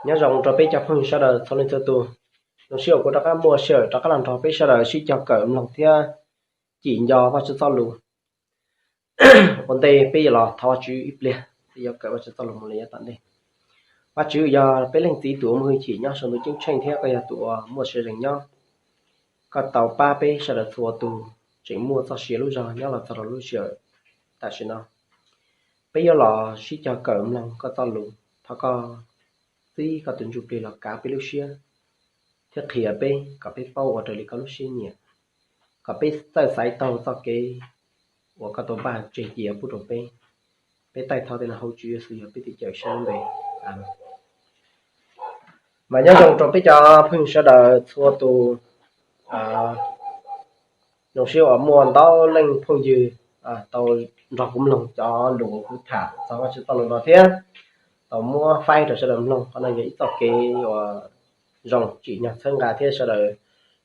Nyob zoo rau peb cov phooj ywg sawv daws txhua leej txhua tus. Zoo siab uas kuv rov qab muaj sij hawm rov qab los nrog peb sawv daws sib koom mloog thiab cim nco Vajtswv txoj lus. Ua ntej peb yuav los thov Vajtswv ib pliag, peb yuav kawm Vajtswv txoj lus mus li yav tom ntej. Vajtswv, yog peb Leej Txiv tus uas muaj hwj chim nyob saum ntuj ceeb tsheej thiab koj yog tus uas muaj siab zeeg nyob. Koj tau pab peb sawv daws txhua tus tseem muaj txoj sia lub zog nyob los txog rau lub sij hawm tam sim no. Peb yuav los sib koom mloog koj txoj lus, thov koj txib koj tus Ntsuj Plig los kav peb lub siab thiab qhia peb kom peb paub ua raws li koj lub siab nyiam, kom peb txawj xaiv taug txoj kev uas koj tau npaj tseg cia pub rau peb. Peb taij thov tej no hauv Tswv Yexus yog peb tus Cawmseej lub npe. Mas nyob zoo rau peb cov phooj ywg sawv daws txhua tus. Zoo siab uas muaj ntau leej phooj ywg tau nrog kuv mloog cov lus uas kuv tham txog Vajtswv txoj lus no thiab tau muab faib rau sawv daws mloog. Qhov no yog ib txoj kev uas zoo tsim nyog txhawb nqa thiab sawv daws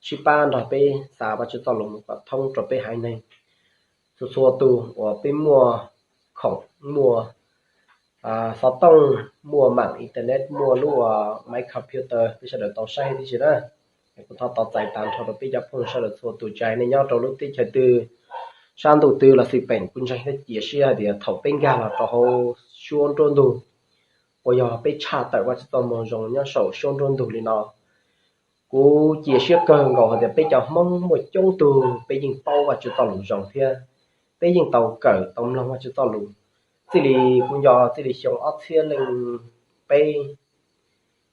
sib pab nrog peb xa Vajtswv txoj lus mus kom thoob rau peb haiv neeg txhua txhua tus uas peb muaj khoom, muaj xov tooj, muaj mam internet, muaj lub uas maiv computer, peb sawv daws tau saib tib si na. Kuv thov tos txais tas nrho rau peb cov phooj ywg sawv daws txhua tus, tsis hais nej nyob rau lub teb chaws twg, sab ntuj twg los xij peem, kuv ntseeg thiab cia siab hais tias thaum peb nkag los rau hauv suab nruab ntug uas yog peb tshaj tawm Vajtswv txoj moo zoo nyob saum suab nruab ntug li no, kuv cia siab kawg nkaus hais tias peb cov Hmoob muaj coob tug peb yeej paub Vajtswv txoj lus zoo thiab peb yeej tau kawm tau mloog Vajtswv txoj lus. Txij li kuv nco txij li xyoo ob txhiab leej peb,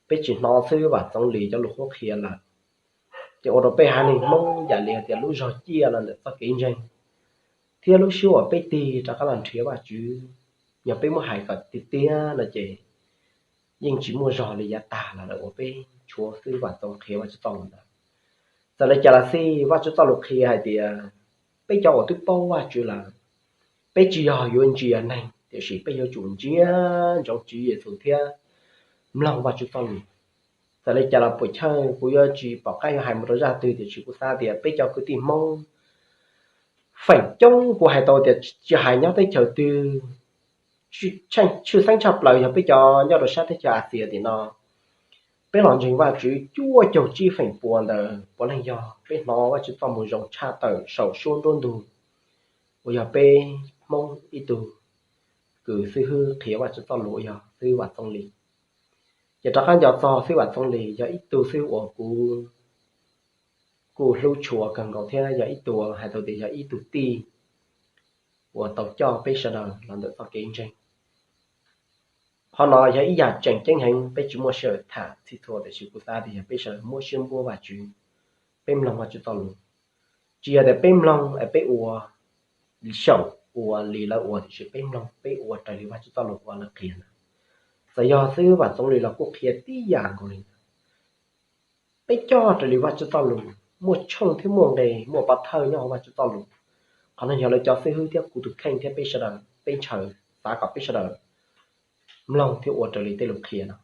peb tsis hnov xib hwb Vam Txoov Lis cov lus qhuab qhia lawm, ces ua rau peb haiv neeg Hmoob yam li hais tias lub zog ciaj los ntawm txoj kev ntseeg thiab lub siab uas peb tig rov qab los nrhiav Vajtswv. Yog peb muab hais kom tiag tiag no ces yeej tsis muaj zog li yav tag los lawm uas peb tshuav xib hwb Vam Txoov qhia Vajtswv txoj lus ntawd. Txawm li cas los xij, Vajtswv txoj lus qhia hais tias peb cov uas twb paub Vajtswv lawm, peb tsis yog yuav ntsia neeg, tiam sis peb yuav tsum ntsia ntsoov Tswv Yexus thiab mloog Vajtswv txoj lus. Txawm li cas los puas chawj, kuv yuav tsis pom qab yuav hais mus rau zaj twg, tiam sis kuv xav tias peb cov kwv tij Hmoob feem coob, kuv hais tau tias tsis hais nyob teb chaws twg, tshwj xeeb tshaj plaws yog peb cov nyob rau sab teb chaws Axias tim no, peb los ntseeg Vajtswv cuaj caug tsib feem pua ntawd puav leej yog peb hnov Vajtswv txoj moo zoo tshaj tawm saum suab nruab ntug uas yog peb Hmoob ib tug kws xib hwb qhia Vajtswv txoj lus uas yog xib hwb Vam Txoov Lis. Ces rov qab nco txog xib hwb Vam Txoov Lis yog ib tug xib hwb uas kuv kuj hlub tshua kawg nkaus thiab yog ib tug hais tau tias yog ib tug tij uas tau coj peb sawv daws los ntawm txoj kev ntseeg. Qhov no yog ib yam tseem ceeb heev, peb tsis muaj sij hawm tham txhij txhua, tiam sis kuv xav tias yog peb sawv daws muab siab npuab Vajtswv, peb mloog Vajtswv txoj lus, tsis yog tias peb mloog es peb ua xyaum ua li lawv ua, tiam sis peb mloog peb ua raws li Vajtswv txoj lus uas lawv qhia ntawd. Txawm yog xib hwb Vam Txoov Lis los kuj qhia tib yam nkaus li ntawd. Peb coj raws li Vajtswv txoj lus, muaj tshooj thiab muaj nqe, muaj pov thawj nyob hauv Vajtswv txoj lus. Qhov no yog lawv cov xib hwb thiab kuv tus kheej thiab peb sawv daws, peb ntshaw xav kom peb sawv daws mloog thiab ua raws li tej lus qhia no.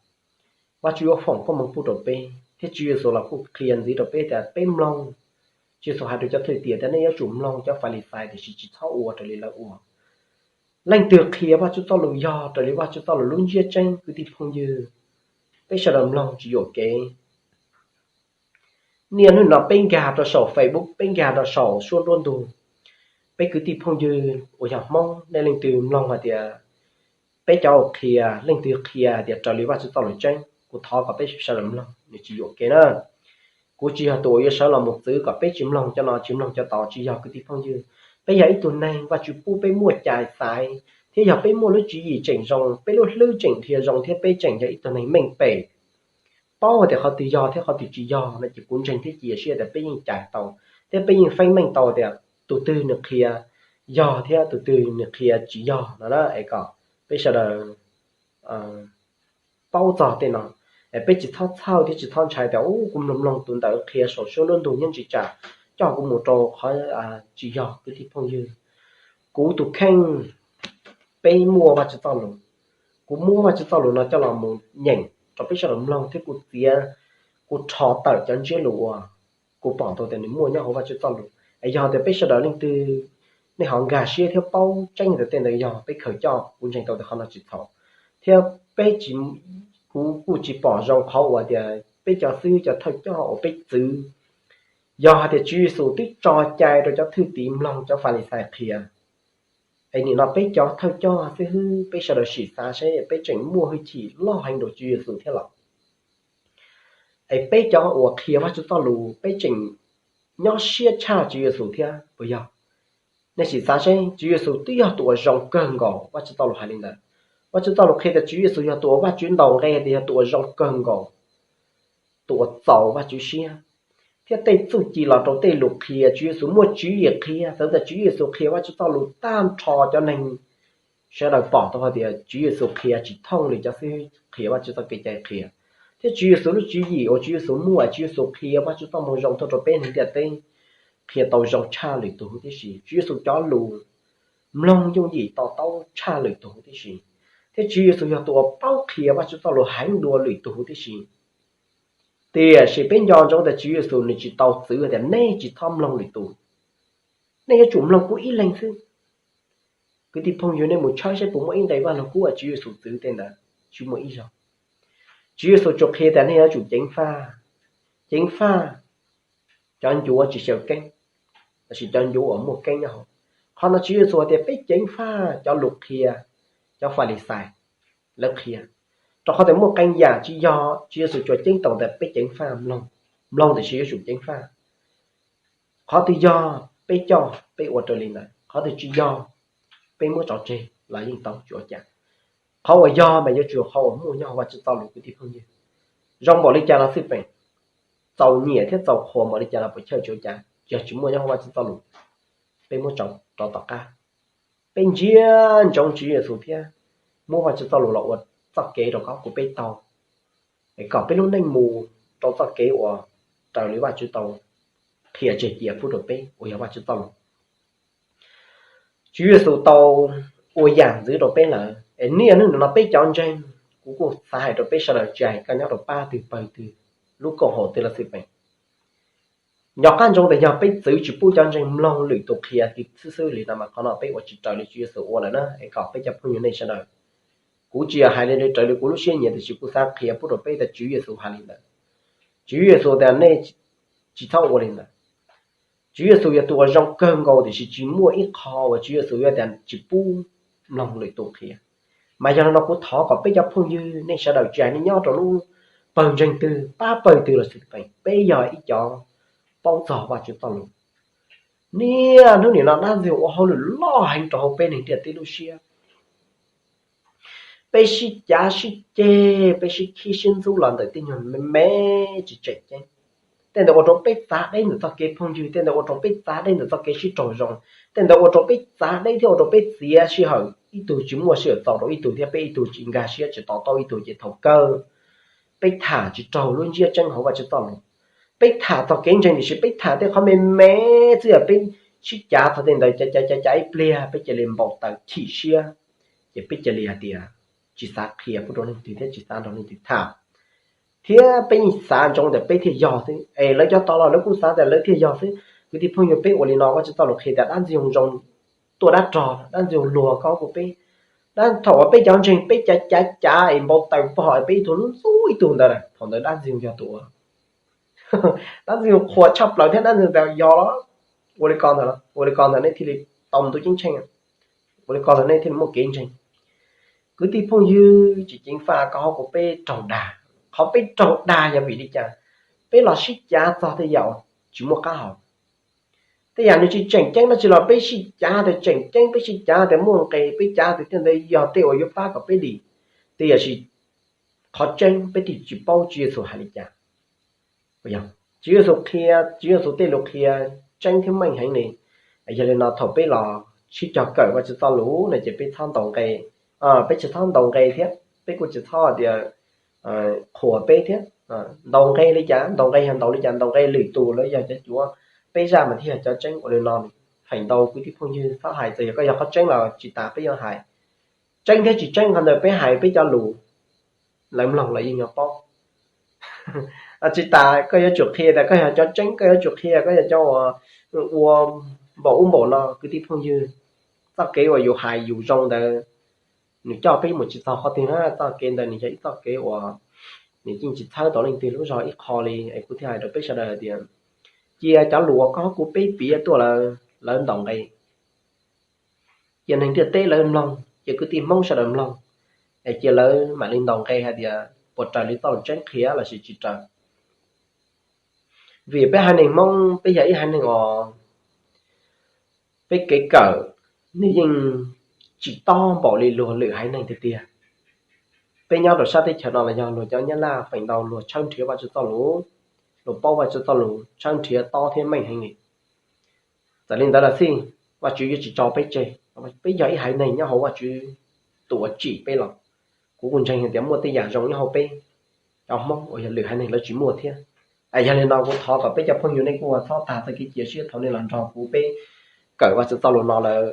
Vajtswv yuav foom koob hmoov pub rau peb, thiab Tswv Yexus los kuj qhia ntxiv rau peb tias peb mloog. Tswv Yexus hais rau cov thwj tim tias nej yuav tsum mloog cov Falixais, tiam sis tsis txhob ua raws li lawv ua. Leej twg qhia Vajtswv txoj lus yog raws li Vajtswv txoj lus lub ntsiab tseeb, kwv tij phooj ywg, peb sawv daws mloog tsis yuam kev. Niaj hnub no peb nkag rau saum Facebook, peb nkag rau saum suab nruab ntug, peb kwv tij phooj ywg uas yog Hmoob, nej leej twg mloog hais tias peb cov uas qhia, leej twg qhia hais tias raws li Vajtswv txoj lus tseeb, kuv thov kom peb sawv daws mloog, nws tsis yuam kev na. Kuv tsis yog tus uas yuav sawv los mus txwv kom peb tsis mloog cov no tsis mloog cov tod, tsis yog, kwv tij phooj ywg. Peb yog ib tug neeg, Vajtswv pub peb muaj cai xaiv, thiab yog peb muaj lub tswv yim tseem zoo, peb lub hlwb tseem dhia zoo, thiab peb tseem yog ib tug neeg meej pem, paub hais tias qhov twg yog thiab qhov twg tsis yog no, ces kuv ntseeg thiab cia siab tias peb yeej cais tau, thiab peb yeej feeb meej tau tias tus twg nws qhia yog thiab tus twg nws qhia tsis yog no na. Es kom peb sawv daws paub txog tej no, es peb tsis txhob txhawj thiab tsis txhob ntshai tias, u, kuv mloog mloog tus ntawd qhia saum suab nruab ntug nyob ntsis tsam coj kuv mus rau qhov tsis yog, kwv tij phooj ywg. Kuv tus kheej, peb muaj Vajtswv txoj lus, kuv muab Vajtswv txoj lus no coj los mus nyeem rau peb sawv daws mloog, thiab kuv txiav, kuv rho tawm cov ntsiab lus uas kuv pom tau tias nws muaj nyob hauv Vajtswv txoj lus. Es yog tias peb sawv daws leej twg nej ho nkag siab thiab paub tseeb tias tej ntawd yog peb khaws coj, kuv ntseeg tau tias qhov no tsis txhaum, thiab peb tsis kuv kuj tsis pom zoo qhov uas tias peb cov xib hwb cov thawj coj uas peb txwv, yog hais tias Tswv Yexus twb tso cai rau cov thwj tim mloog cov Falixais qhia, es nim no peb cov thawj coj xib hwb peb sawv daws sim xav seb peb tseem muaj hwj chim loj heev rau Tswv Yexus thiab los? Es peb cov uas qhia Vajtswv txoj lus peb tseem nyob siab tshaj Tswv Yexus thiab puas yog? Nej sim xav seb, Tswv Yexus twb yog tus uas zoo kawg nkaus, Vajtswv txoj lus hais li ntawd. Vajtswv txoj lus qhia tias Tswv Yexus yog tus uas Vajtswv ntaus nqe tias yog tus uas zoo kawg nkaus, tus uas txaus Vajtswv siab, thiab tej txuj ci los rau tej lus qhia Tswv Yexus muaj tswv yim qhia. Txawm tias Tswv Yexus qhia Vajtswv txoj lus tag nrho cov neeg sawv daws pom tau hais tias Tswv Yexus qhia tsis thooj li cov xib hwb qhia Vajtswv txoj kev cai qhia. Thiab Tswv Yexus lub tswv yim uas Tswv Yexus muaj, Tswv Yexus qhia Vajtswv txoj moo zoo tuaj rau peb neeg ntiaj teb, qhia tau zoo tshaj lwm tus huv tib si. Tswv Yexus cov lus mloog yooj yim to taub tshaj lwm tus huv tib si. Thiab Tswv Yexus yog tus uas paub qhia Vajtswv txoj lus heev dua lwm tus huv tib si. Tiam sis peb nco ntsoov tias Tswv Yexus nws tsis tau txwv tias nej tsis txhob mloog lwm tus, nej yuav tsum mloog kuv ib leeg xwb. Kwv tij phooj ywg, nej mus tshawb seb puas muaj ib nqe Vaj Lug Kub uas Tswv Yexus txwv tej ntawd, tsis muaj ib zaug. Tswv Yexus tsuas qhia tias nej yuav tsum ceev faj, ceev faj cov ncuav tsis xyaw keeb, tab sis cov ncuav uas muaj keeb nyob hauv. Qhov no Tswv Yexus hais tias peb ceev faj cov lus qhia, cov Falixais lawv qhia, rau qhov tias muaj qee yam tsis yog. Tswv Yexus tsuas ceeb toom tias peb ceev faj, mloog, mloog tiam sis yuav tsum ceev faj. Qhov twg yog peb coj peb ua raws li ntawd, qhov twg tsis yog peb muab tso tseg los yeej tau, tsis ua cas. Qhov uas yog mas yuav tsum yog qhov uas muaj nyob hauv Vajtswv txoj lus, kwv tij phooj ywg. Zoo npaum li cas los xij peem, txaus nyiam thiab txaus qhuas npaum li cas los puas chawj, tsis ua cas, yog tsis muaj nyob hauv Vajtswv txoj lus, peb muab tso rau tom qab. Peb ntsia ntsoov Tswv Yexus thiab muab Vajtswv txoj lus los ua txoj kev rau koj kuv peb tau, es kom peb lub neej mus rau txoj kev uas raws li Vajtswv tau qhia tseg cia pub rau peb uas yog Vajtswv txoj lus. Tswv Yexus tau ua yam ntxwv rau peb lawm, es niaj hnub no peb cov ntseeg, kuv kuj xav hais rau peb sawv daws, tsis hais koj nyob rau pab twg pawg twg, lub koom haum twg los xij peem, nco qab ntsoov tias yog peb txwv tsis pub cov ntseeg mloog lwm tus qhia xwb xwb li no mas qhov no peb ua tsis raws li Tswv Yexus ua lawm na. Es kom peb cov phooj ywg nej sawv daws, kuv tsis yog hais li raws li kuv lub siab nyiam, tiam sis kuv xav qhia pub rau peb tias Tswv Yexus hais li ntawd. Tswv Yexus tias nej tsis txhob ua li ntawd. Tswv Yexus yog tus uas zoo kawg nkaus, tiam sis tsis muaj ib qho uas Tswv Yexus yuav tias tsis pub mloog lwm tus qhia. Mas yog li no kuv thov kom peb cov phooj ywg nej sawv daws, tsis hais nej nyob rau lub pawg ntseeg twg pab pawg twg los xij peem, peb yog ib cov paub txog Vajtswv txoj lus. Niaj hnub nim no dab ntxwg ua hauj lwm loj heev rau hauv peb neeg ntiaj teb lub siab. Peb sib cav sib ceg, peb sib khib sib ntxub los ntawm tej nyuag me me tsis tseem ceeb. Tej ntawd ua rau peb txav deb ntawm txoj kev phooj ywg, tej ntawd ua rau peb txav deb ntawm txoj kev sib raug zoo, tej ntawd ua rau peb txav deb thiab ua rau peb txiav sij hawm, ib tug tsis muaj sij hawm txaus rau ib tug thiab peb ib tug tsis nkag siab tsis to taub ib tug, ces thaum kawg peb tham tsis raug lub ntsiab tseeb hauv Vajtswv txoj lus. Peb tham txog kev ntseeg tiam sis peb tham tej qhov me me xwb, yog peb sib cav txog tej ntawd cav cav cav ib pliag peb cia li npau taws chim siab, ces peb cia li hais tias tsis xav qhia pub rau leej twg thiab tsis xav nrog leej twg tham, thiab peb yeej xav ntsoov tias peb thiaj yog xwb, es lawv cov tod los lawv kuj xav tias lawv thiaj yog xwb. Kwv tij phooj ywg, peb ua li no Vajtswv txoj lus qhia tias dab ntxwg zoo tuaj dab rog, dab ntxwg luag koj kuv peb. Dab thaum uas peb cov ntseeg peb cav cav cav es npau taws pog es peb ib tug ntxub ib tug ntawd, thaum ntawd dab ntxwg yog tus ua dab ntxwg qhuas tshaj plaws thiab dab ntxwg tias yog los, ua li ko ntawd, ua li ko ntawd nej thiaj li tau mus ntuj ceeb tsheej, ua li ko ntawd nej thiaj li muaj kev ntseeg. Kwv tij phooj ywg, tsis ceev faj, koj hauv kuv peb raug dag. Qhov peb raug dag yog vim li cas? Peb los sib cav txog tej yam tsis muaj qab hau, tej yam nws tsis tseem ceeb dab tsi los peb sib cav tias tseem ceeb, peb sib cav tias muaj nqis, peb cav tias tej ntawd yog tej uas yuav pab kom peb dim. Tiam sis qhov tseeb peb twb tsis paub Tswv Yexus hais li cas. Tswv Yexus qhia, Tswv Yexus tej lus qhia tseeb thiab meej heev li. Yog li no thaum peb los sib cog kawm Vajtswv txoj lus no ces peb txhob ntaus nqe, peb tsis txhob ntaus nqe thiab peb kuj tsis txhob tias qhuas peb thiab. Ntaus nqe li cas? Ntaus nqe yog ntaus li cas? Ntaus nqe lwm tus los yog cov cuav, peb zaj mas thiaj yog cov tseeb. Ua li no, feem ntau kwv tij phooj ywg txhob hais, txawm yog koj yog qhov tseeb los tsis tas peb yuav hais. Tseeb thiab tsis tseeb qhov ntawd peb hais peb cov lus, lawv mloog lawv yeej yuav paub. Tsis tas koj yuav tsum qhia tias koj yog cov tseeb, koj yuav tsum qhia koj yog cov uas ua npaum ub npaum no. Kwv tij phooj ywg, txoj kev uas yus hais yus zoo ntawd nws coj peb mus tsis txog qhov twg na, txoj kev ntawd nws yog ib txoj kev uas nws yeej tsis txhawb tau leej twg lub zog ib qho li. Es kuv thiaj hais rau peb sawv daws hais tias, cia cov lus uas koj kuv peb piav tuaj lawm, lawv ntaus nqe, cia neeg ntiaj teb lawv mloog, cia kwv tij Hmoob sawv daws mloog, es cia lawv mam li ntaus nqe hais tias puas raws li txoj lus tseeb qhia los sis tsis raws. Vim peb haiv neeg Hmoob, peb yog ib haiv neeg os, peb kev kawm nws yeej tsis tob npaum li luag lwm haiv neeg tiag tiag. Peb nyob rau sab teb chaws no los yog luag cov Nyab Laj feem ntau luag tshawb nrhiav Vajtswv txoj lus, luag paub Vajtswv txoj lus tshawb nrhiav tob thiab meej heev li. Txawm li ntawd los xij, Vajtswv yuav tsis tso peb tseg. Peb yog ib haiv neeg nyob hauv Vajtswv tus uas tsim peb los, kuv kuj ntseeg hais tias muaj tej yam zoo nyob hauv peb cov Hmoob uas yog lwm haiv neeg lawv tsis muaj thiab. Yog li no kuv thov kom peb cov phooj ywg nej kuj txhob tag txoj kev cia siab thaum nej los nrog kuv peb kawm Vajtswv txoj lus no lawm,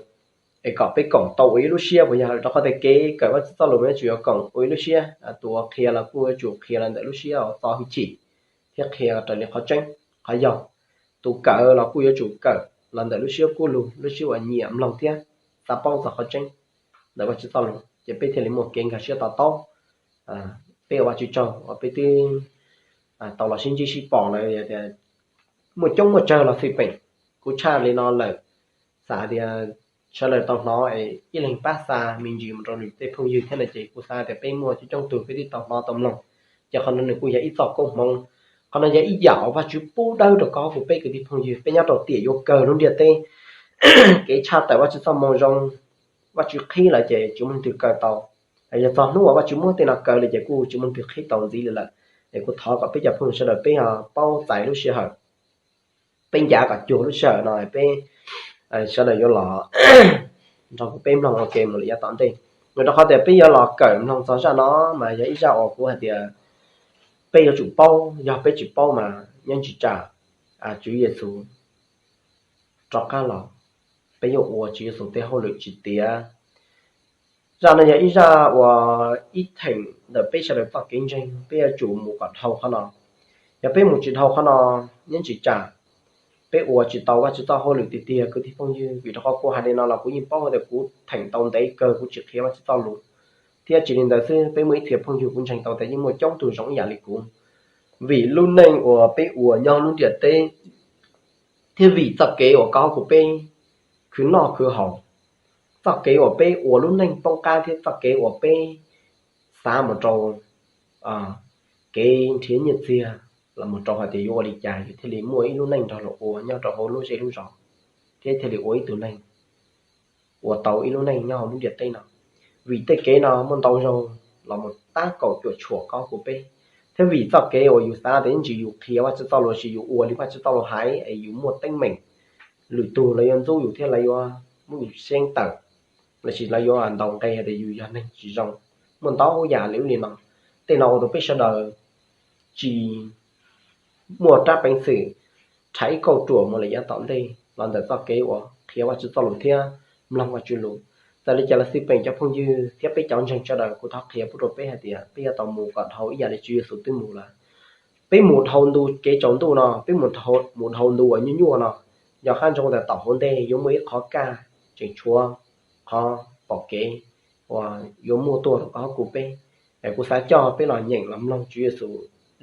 es kom peb koom tau ua ib lub siab, puas yog? Rau qhov tias kev kawm Vajtswv txoj lus mas yuav tsum yuav koom ua ib lub siab, tus uas qhia los kuj yuav tsum qhia los ntawm lub siab uas txo hwj chim thiab qhia raws li qhov tseeb qhov yog. Tus kawm los kuj yuav tsum kawm los ntawm lub siab kub lug, lub siab uas nyiam mloog thiab xav paub txog qhov tseeb ntawm Vajtswv txoj lus, ces peb thiaj li muaj kev nkag siab to taub. Peb ua Vajtswv tsaug uas peb twb tau los sib ntsib sib pom lawm, muaj coob muaj tsawg los xij peem, kuv tshaj li no lawm, xav tias sawv daws tau hnov es ib leeg pab xa me ntsis mus rau lwm tej phooj ywg thiab no ces kuv xav tias peb muaj coob coob tug peb twb tau hnov tau mloog. Ces qhov no nws kuj yog ib txoj koob hmoov, qhov no yog ib yam uas Vajtswv pub dawb rau koj kuv peb kwv tij phooj ywg peb nyob rau tiam yuav kawg lub ntiaj teb. Kev tshaj tawm Vajtswv txoj moo zoo, Vajtswv qhib lawm ces tsis muaj leej twg kaw tau. Yog txog hnub uas Vajtswv muab tej no kaw lawm ces kuj tsis muaj leej twg qhib tau ntxiv li lawm. Es kuv thov kom peb cov phooj ywg sawv daws peb ho paub txais lub sij hawm, peb ncav kom cuag lub sij hawm no peb sawv daws yuav los nrog kuv peb mloog ua ke mus lawm yav tom ntej. Rau qhov tias peb yuav los kawm mloog txog zaj no mas yog ib zaj uas kuv hais tias peb yuav tsum paub, yog peb tsis paub mas nyob ntsis tsam Tswv Yexus rov qab los, peb yuav ua Tswv Yexus tej hauj lwm tsis tiav. Zaj no yog ib zaj uas ib theem ntawm peb sawv daws txoj kev ntseeg, peb yuav tsum mus kom dhau qhov no. Yog peb mus tsis dhau qhov no, nyob ntsis tsam peb ua tsis tau Vajtswv txoj hauj lwm tiag tiag kwv tij phooj ywg. Vim rau qhov kuv hais li no los kuv yeej paub tias kuv theem tau ntev kawg kuv tsis qhia Vajtswv txoj lus, thiab tsis li ntawd xwb peb muaj ib txhia phooj ywg kuv ntseeg tau tias yeej muaj coob tug zoo ib yam li kuv. Vim lub neej uas peb ua nyob lub ntiaj teb thiab vim txoj kev uas koj kuv peb khwv noj khwv haus, txoj kev uas peb ua lub neej poob qab thiab txoj kev uas peb xav mus rau kev nrhiav nyiaj txiag los mus rau hais tias yuav ua li cas yus thiaj li muaj ib lub neej nrog luag ua nyob rau hauv lub zej lub zos, thiab thiaj li ua ib tug neeg ua tau ib lub neej nyob hauv lub ntiaj teb no. Vim tej kev no muaj ntau zaus los mus tab kaum cuam tshuam koj kuv peb, thiab vim txoj kev uas yus xav tias ib ntsis yus qhia Vajtswv txoj lus los sis yus ua li Vajtswv txoj lus hais es yus muaj teeb meem, lwm tus lawv yuav ntxub yus thiab lawv yuav muab yus xyeeb tawm, los sis lawv yuav ntaus nqe hais tias yus yog neeg tsis zoo. Muaj ntau yam li ub li no, tej no ua rau peb sawv daws tsis muaj rab peev xwm rhais ib kauj ruam mus lawm yav tom ntej los ntawm txoj kev uas qhia Vajtswv txoj lus thiab mloog Vajtswv lus. Txawm li cas los xij peem cov phooj ywg thiab peb cov ntseeg sawv daws, kuv thov qhia pub rau peb hais tias peb yuav tau mus kom dhau ib yam li Tswv Yexus twb mus lawm. Peb mus dhau ntu kev tsaus ntuj no, peb mus dhau ntu uas nyuaj nyuaj no, yog qab ntsoov tias tom hauv ntej yuav muaj ib qhov kaj tseem tshuav qhov pom kev uas yuav muaj tuaj rau koj kuv peb. Es kuv xav coj peb los nyeem los mloog Tswv Yexus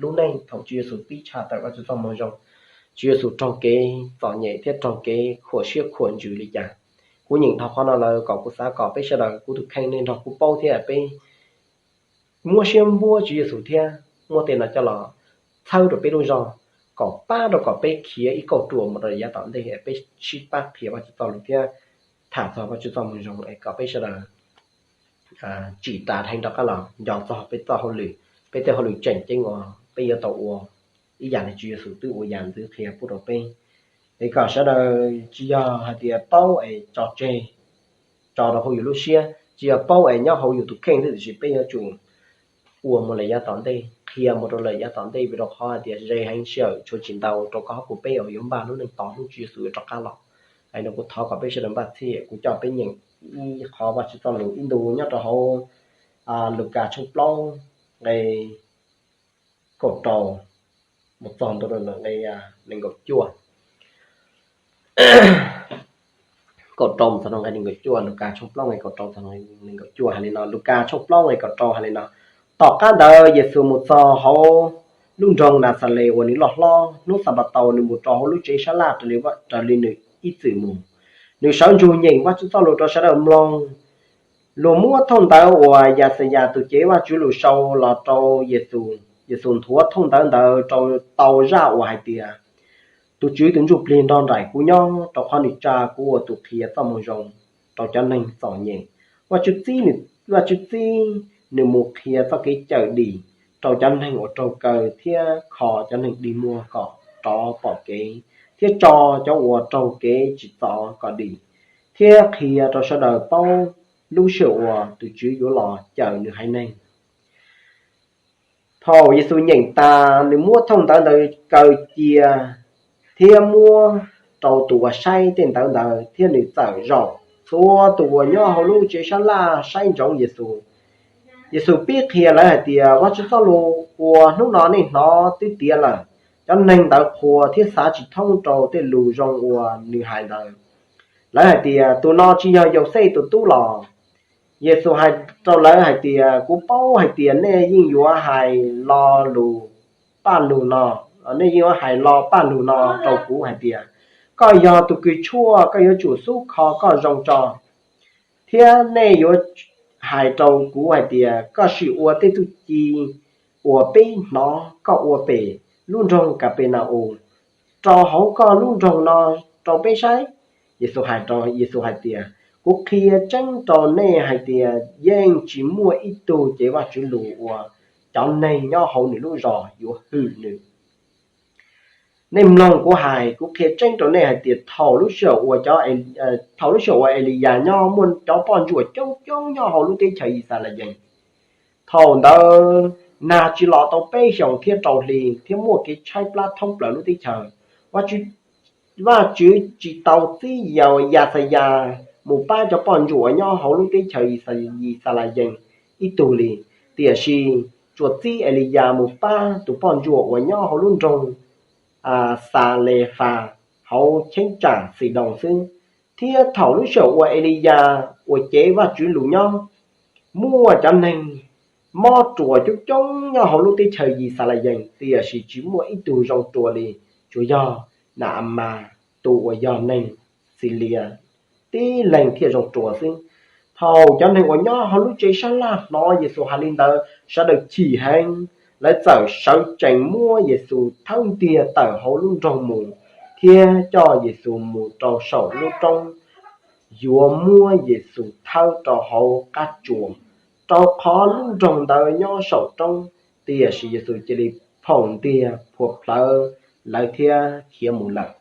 lub neej thaum Tswv Yexus pib tshaj tawm Vajtswv txoj moo zoo. Tswv Yexus raug kev txom nyem thiab raug kev khuam siab khuam ntsws li cas. Kuv nyeem dhau qhov no lawm kom kuv xav kom peb sawv daws kuv tus kheej nej nrog kuv paub thiab peb muab siab npuab Tswv Yexus thiab muab tej no coj los txhawb rau peb lub zog, kom pab rau kom peb khiav ib kauj ruam mus rau yav tom ntej, peb sib pab qhia Vajtswv txoj lus thiab tham txog Vajtswv txoj moo zoo es kom peb sawv daws tsim tas dheev rov qab los nco txog peb txoj hauj lwm, peb tej hauj lwm tseem ceeb uas peb yuav tau ua ib yam li Tswv Yexus twb ua yam ntxwv qhia pub rau peb. Es kom sawv daws tsis yog hais tias paub es tso tseg, tso rau hauv yus lub siab, tsis yog paub es nyob hauv yus tus kheej xwb, tiam sis peb yuav tsum ua mus lawm yav tom ntej, qhia mus rau lawm yav tom ntej, vim rau qhov hais tias ze heev sij hawm tshuav tsis ntau rau koj kuv peb uas yuav npaj lub neej tos hnub Tswv Yexus yuav rov qab los. Es no kuv thov kom peb sawv daws npaj txhij, kuv coj peb nyeem ib qhov Vajtswv txoj lus ib ntu nyob rau hauv Lukas tshooj plaub nqe kaum rau mus txog ntu nqe nees nkaum cuaj. Kaum rau mus txog nqe nees nkaum cuaj, Lukas tshooj plaub nqe kaum rau txog nees nkaum cuaj hais li no, Lukas tshooj plaub nqe kaum rau hais li no: Tom qab ntawd Yexus mus txog hauv lub nroog Naxales uas nws loj hlob. Hnub Xanpataus nws mus rau hauv lub tsev sab laj raws li nws ib txwm mus. Nws sawv ntsug nyeem Vajtswv txoj lus rau sawv daws mloog. Luag muab thooj ntawv uas Yaxayas tus cev Vajtswv lus sau los rau Yexus. Yexus nthuav thooj ntawv ntawd rau tau zaj uas hais tias, Tus Tswv tus Ntsujplig nrog nraim kuv nyob, rau qhov nws tsa kuv ua tus qhia txoj moo zoo rau cov neeg txom nyem. Vajtswv txib nws, Vajtswv txib nws mus qhia txoj kev cawm dim rau cov neeg uas raug kaw thiab kho cov neeg dig muag kom rov pom kev, thiab tso cov uas raug kev tsim txom kom dim, thiab qhia rau sawv daws paub lub sij hawm uas tus Tswv yuav los cawm nws haiv neeg. Thaum Yexus nyeem tas, nws muab thooj ntawv ntawd kaw cia thiab muab rau tus uas saib tej ntawv ntawd, thiab nws txawm zaum. Txhua tus uas nyob hauv lub tsev sab laj saib ntsoov Yexus. Yexus pib qhia lawv hais tias, Vajtswv txoj lus uas hnub no nej hnov twb tiav lawm. Cov neeg ntawd qhuas thiab xav tsis thoob rau tej lus zoo uas nws hais ntawd. Lawv hais tias, Tus no tsis yog Yauxej tus tub los? Yexus hais rau lawv hais tias, Kuv paub hais tias nej yeej yuav hais lo lus paj lug no, nej yeej yuav hais lo paj lug no rau kuv hais tias, Koj yog tus kws tshuaj, koj yuav tsum xub kho koj zoo tso. Thiab nej yuav hais rau kuv hais tias, Koj sim ua tej txuj ci uas peb hnov koj ua pem lub nroog Kapena-us rau hauv koj lub nroog no rau peb saib. Yexus hais rau, Yexus hais tias, Kuv qhia tseeb rau nej hais tias yeej tsis muaj ib tug cev Vajtswv lus uas cov neeg nyob hauv nws lub zos yuav hwm nws. Nej mloog kuv hais, kuv qhia tseeb rau nej hais tias thaum lub sij hawm uas cov, thaum lub sij hawm uas Eliyas nyob, muaj cov poj ntsuam coob coob nyob hauv lub teb chaws Yixalayees. Thaum ntawd nag tsis los tau peb xyoos thiab rau hli, thiab muaj kev tshaib plab thoob plaws lub teb chaws. Vajtswv tsis tau txib Yaxayas mus pab cov poj ntsuam uas nyob hauv lub teb chaws Yixalayees ib tug li, tiam sis tsuas txib Eliyas mus pab tus poj ntsuam uas nyob hauv lub nroog Xalefas hauv cheeb tsam Xidoos xwb. Thiab thaum lub sij hawm uas Eliyas uas cev Vajtswv lus nyob, muaj cov neeg mob ruas coob coob nyob hauv lub teb chaws Yixalayees, tiam sis tsis muaj ib tug zoo ruas li, tsuas yog Naamas tus uas yog neeg Xilias tib leeg thiaj zoo ruas xwb. Thaum cov neeg uas nyob hauv lub tsev sab laj hnov Yexus hais li ntawd, sawv daws chim heev, lawv txawm sawv tsees muab Yexus thawb ntiag tawm hauv lub nroog mus, thiab coj Yexus mus rau saum lub roob, yuav muab Yexus thawb rau hauv qab tsuas, rau qhov lub nroog ntawd nyob saum roob. Tiam sis Yexus cia li phoom ntiag phua plawv lawv thiab khiav mus lawm.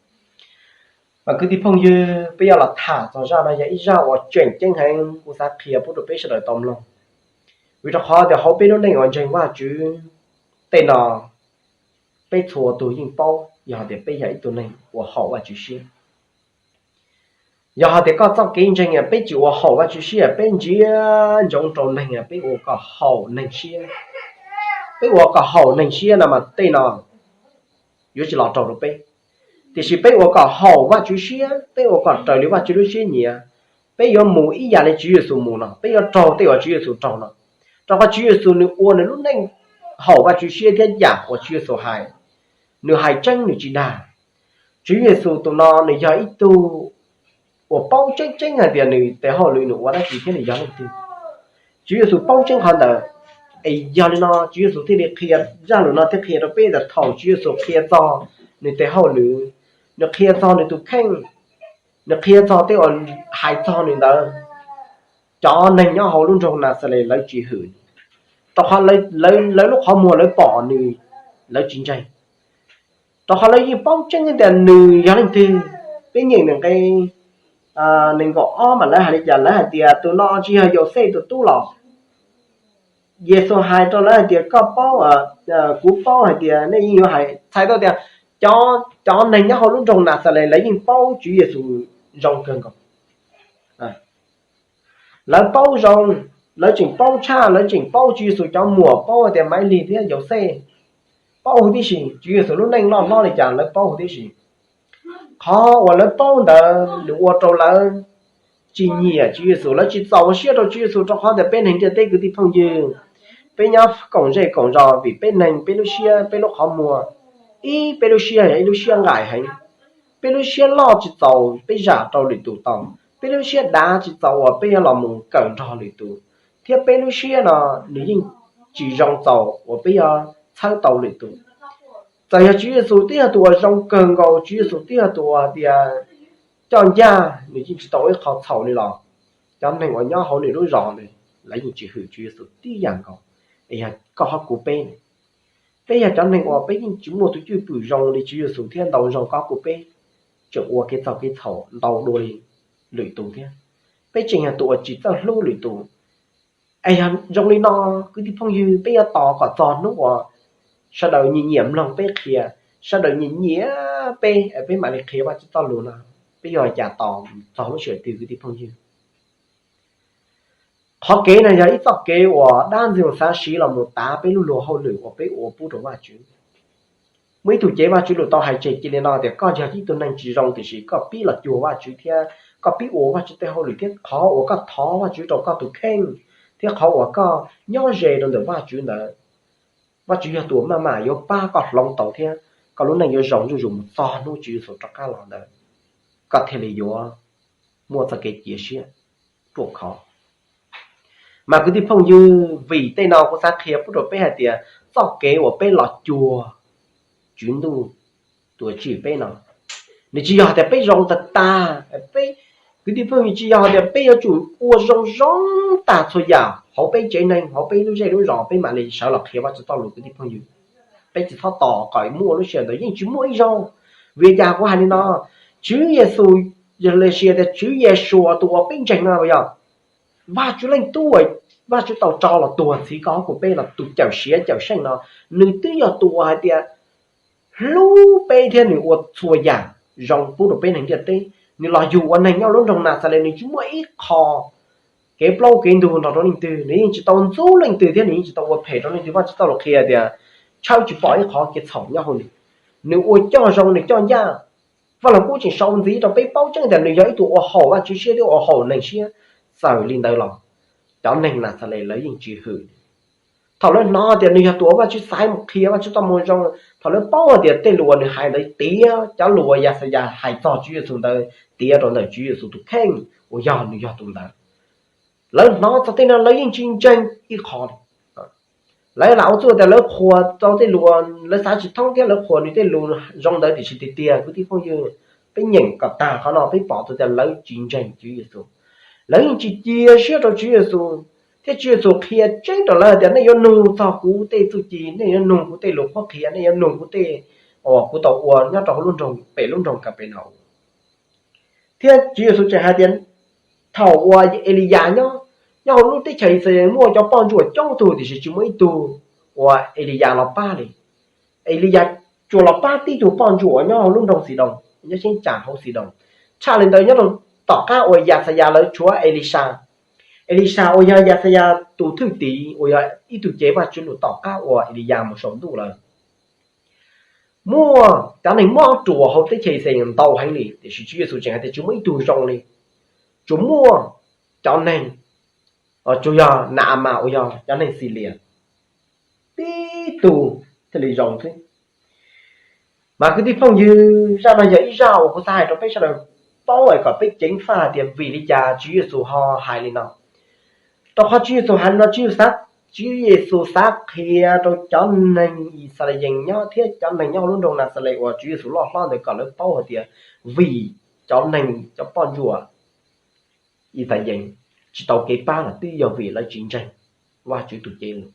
Mas kwv tij phooj ywg, peb yuav los tham txog zaj no yog ib zaj uas tseem ceeb heev, kuv xav qhia pub rau peb sawv daws tau mloog. Vim rau qhov tias hauv peb lub neej uas ntseeg Vajtswv tej no, peb txhua tus yeej paub yog hais tias peb yog ib tug neeg uas haum Vajtswv siab. Yog hais tias koj txoj kev ntseeg peb tsis ua haum Vajtswv siab, peb ntsia ntsoov rau neeg peb ua kom haum neeg siab, peb ua kom haum neeg siab no mas tej no yuav tsis los raug rau peb. Tiam sis peb ua kom haum Vajtswv siab, peb ua kom raws li Vajtswv lub siab nyiam, peb yuav mus ib yam li Tswv Yexus mus no, peb yuav raug tej uas Tswv Yexus raug no. Rau qhov Tswv Yexus nws ua nws lub neej haum Vajtswv siab thiab yam uas Tswv Yexus hais, nws hais tseeb nws tsis dag. Tswv Yexus tus no nws yog ib tug uas paub tseeb tseeb hais tias nws tes hauj lwm nws ua dab tsi thiab nws yog leej twg. Tswv Yexus paub tseeb qhov ntawd, es yog li no Tswv Yexus thiaj li qhia zaj lus no thiab qhia rau peb tias thaum Tswv Yexus qhia txog nws tes hauj lwm, nws qhia txog nws tus kheej, nws qhia txog tej uas hais txog nws ntawd, cov neeg nyob hauv lub nroog Naxales lawv tsis hwm, rau qhov lawv lub qhov muag lawv pom nws, lawv tsis ntseeg. Rau qhov lawv yeej paub tseeb tias nws yog leej twg. Peb nyeem nws nqe nees nkaum ob mas lawv hais li cas? Lawv hais tias, Tus no tsis yog Yauxej tus tub los? Yexus hais rau lawv hais tias, Koj paub, kuv paub hais tias nej yeej yuav hais, txhais tau tias cov neeg nyob hauv lub nroog Naxales lawv yeej paub Tswv Yexus zoo kawg nkaus. Lawv paub zoo, lawv tseem paub tshaj, lawv tseem paub Tswv Yexus cov muam, paub hais tias Maiv Lig thiab Yauxej, paub huv tib si. Tswv Yexus lub neej loj hlob li cas lawv paub huv tib si. Qhov uas lawv paub ntawd nws ua rau lawv tsis nyiam Tswv Yexus, lawv tsis txaus siab rau Tswv Yexus, rau qhov tias peb neeg ntiaj teb kwv tij phooj ywg, Peb nyob koom zej koom zos vim peb neeg, peb lub siab, peb lub qhov muag, ib peb lub siab yog ib lub siab nqaim heev. Peb lub siab loj tsis txaus peb zam rau lwm tus tau, peb lub siab dav tsis txaus uas peb yuav los mus kawm nrog lwm tus, thiab peb lub siab no nws yeej tsis zoo txaus uas peb yuav txhawb tau lwm tus. Txawm yog Tswv Yexus twb yog tus uas zoo kawg nkaus, Tswv Yexus twb yog tus uas tias coj ncaj, nws yeej tsis tau ua ib qho txhaum li los cov neeg uas nyob hauv nws lub zos ntawd lawv yeej tsis hwm Tswv Yexus tib yam nkaus. Es yog koj hos kuv peb, peb yog cov neeg uas peb yeej tsis muaj tus cwj pwm zoo li Tswv Yexus thiab ntau zoo koj kuv peb tseem ua kev txog kev txhaum ntau dua li lwm tus thiab. Peb tseem yog tus uas tsis txawj hlub lwm tus. Es yog zoo li no, kwv tij phooj ywg, peb yuav tos kom txog hnub uas sawv daws nyiam nyiam mloog peb qhia, sawv daws nyiam nyiam peb, peb mam li qhia Vajtswv txoj lus no, peb yuav cas tos txog lub sij hawm twg kwv tij phooj ywg? Qhov kev no yog ib txoj kev uas dab ntxwg xav siv los mus tav peb lub luag hauj lwm uas peb ua pub rau Vajtswv. Muaj ib tug cev Vajtswv lus tau hais tseg cia li no tias koj yog ib tug neeg tsis zoo tiam sis koj pib los cuag Vajtswv thiab koj pib ua Vajtswv tej hauj lwm thiab qhov uas koj thov Vajtswv rau koj tus kheej thiab qhov uas koj nyob ze rau ntawm Vajtswv ntawd, Vajtswv yog tus uas maj mam yuav pab koj hloov tau thiab koj lub neej yuav zoo zuj zus mus txog hnub Tswv Yexus rov qab los ntawd, koj thiaj li yuav muaj txoj kev cia siab ruaj khov. Mas kwv tij phooj ywg, vim tej no kuv xav qhia pub rau peb hais tias txoj kev uas peb los cuag Tswv Ntuj tus uas tsim peb no, nws tsis yog tias peb zoo tag tag, peb, kwv tij phooj ywg, tsis yog tias peb yuav tsum ua zoo zoo tag txhua yam hauv peb tsev neeg, hauv peb lub zej lub zos peb mam li sawv los qhia Vajtswv txoj lus kwv tij phooj ywg. Peb tsis txhob tos kom muaj lub sij hawm ntawd, yeej tsis muaj ib zaug. Vim li cas kuv hais li no? Tswv Yexus, los sis tias Tswv Yeshua tus uas peb ntseeg no yog Vajtswv Leej Tub uas Vajtswv tau tso los tuag txhiv koj kuv peb los tus cawm siav cawm seej no, nws twb yog tus uas hais tias hlub peb thiab nws ua txhua yam zoo pub rau peb neeg ntiaj teb. Nws los yug ua neeg nyob lub nroog Naxales, nws tsis muaj ib qho kev plaub kev ntug nrog rau leej twg, nws yeej tsis tau ntxub leej twg thiab nws yeej tsis tau ua phem rau leej twg. Vajtswv txoj lus qhia tias tshawb tsis pom ib qho kev txhaum nyob hauv nws. Nws ua coj zoo, nws coj ncaj. Vaj Lug Kub tseem sau ntxiv rau peb paub tseeb tias nws yog ib tug ua haum Vajtswv siab thiab ua haum neeg siab. Txawm li ntawd los cov neeg Naxales lawv yeej tsis hwm. Thaum lawv hnov tias nws yog tus uas Vajtswv xaiv mus qhia Vajtswv txoj moo zoo, thaum lawv paub hais tias tej lus uas nws hais ntawd tiav, cov lus uas Yaxayas hais txog Tswv Yexus ntawd tiav rau ntawm Tswv Yexus tus kheej uas yog nws yog tus ntawd, lawv hnov txog tej no lawv yeej tsis ntseeg ib qho li. Lawv lam ua txuj tias lawv qhuas tau tej lus, lawv xav tsis thoob thiab lawv qhuas nws tej lus zoo ntawd. Tiam sis tiag tiag kwv tij phooj ywg, peb nyeem kom tag qhov no peb pom tau tias lawv tsis ntseeg Tswv Yexus. Lawv yeej tsis cia siab rau Tswv Yexus, thiab Tswv Yexus qhia tseeb rau lawv tias nej yuav nug txog kuv tej txuj ci, nej yuav nug kuv tej lus qhuab qhia, nej yuav nug kuv tej uas kuv tau ua nyob rau hauv lub nroog, pem lub nroog Kapenaum. Thiab Tswv Yexus tseem hais tias thaum uas Eliyas nyob, nyob hauv lub teb chaws Yixalayees muaj cov poj ntsuam coob tug tiam sis tsis muaj ib tug uas Eliyas los pab li. Eliyas tsuas los pab tib tug poj ntsuam uas nyob hauv lub nroog Xidoos, nyob xeeb tsam hauv Xidoos. Tshaj li ntawd nyob rau tom qab uas Yaxayas lawv tshuav Elisas. Elisas uas yog Yaxayas tus thwj tim uas yog ib tug cev Vajtswv lus tom qab uas Eliyas mus saum ntuj lawm. Muaj cov neeg mob ruas hauv teb chaws Yixalayees ntau heev li tiam sis Tswv Yexus tseem hais tias tsis muaj ib tug zoo li. Tsuas muaj cov neeg, tsuas yog Naamas uas yog cov neeg Xilias tib tug thiaj li zoo xwb. Mas kwv tij phooj ywg, zaj no yog ib zaj uas kuv xav hais rau peb sawv daws paub es kom peb ceev faj tias vim li cas Tswv Yexus ho hais li no. Rau qhov Tswv Yexus hais li no, Tswv Yexus xav, Tswv Yexus xav qhia rau cov neeg Yixalayees nyob thiab cov neeg nyob hauv lub nroog Naxales uas Tswv Yexus loj hlob ntawd kom lawv paub hais tias vim cov neeg, cov poj ntsuam Yixalayees tsis tau kev pab los twb yog vim lawv tsis ntseeg Vajtswv tus cev lus.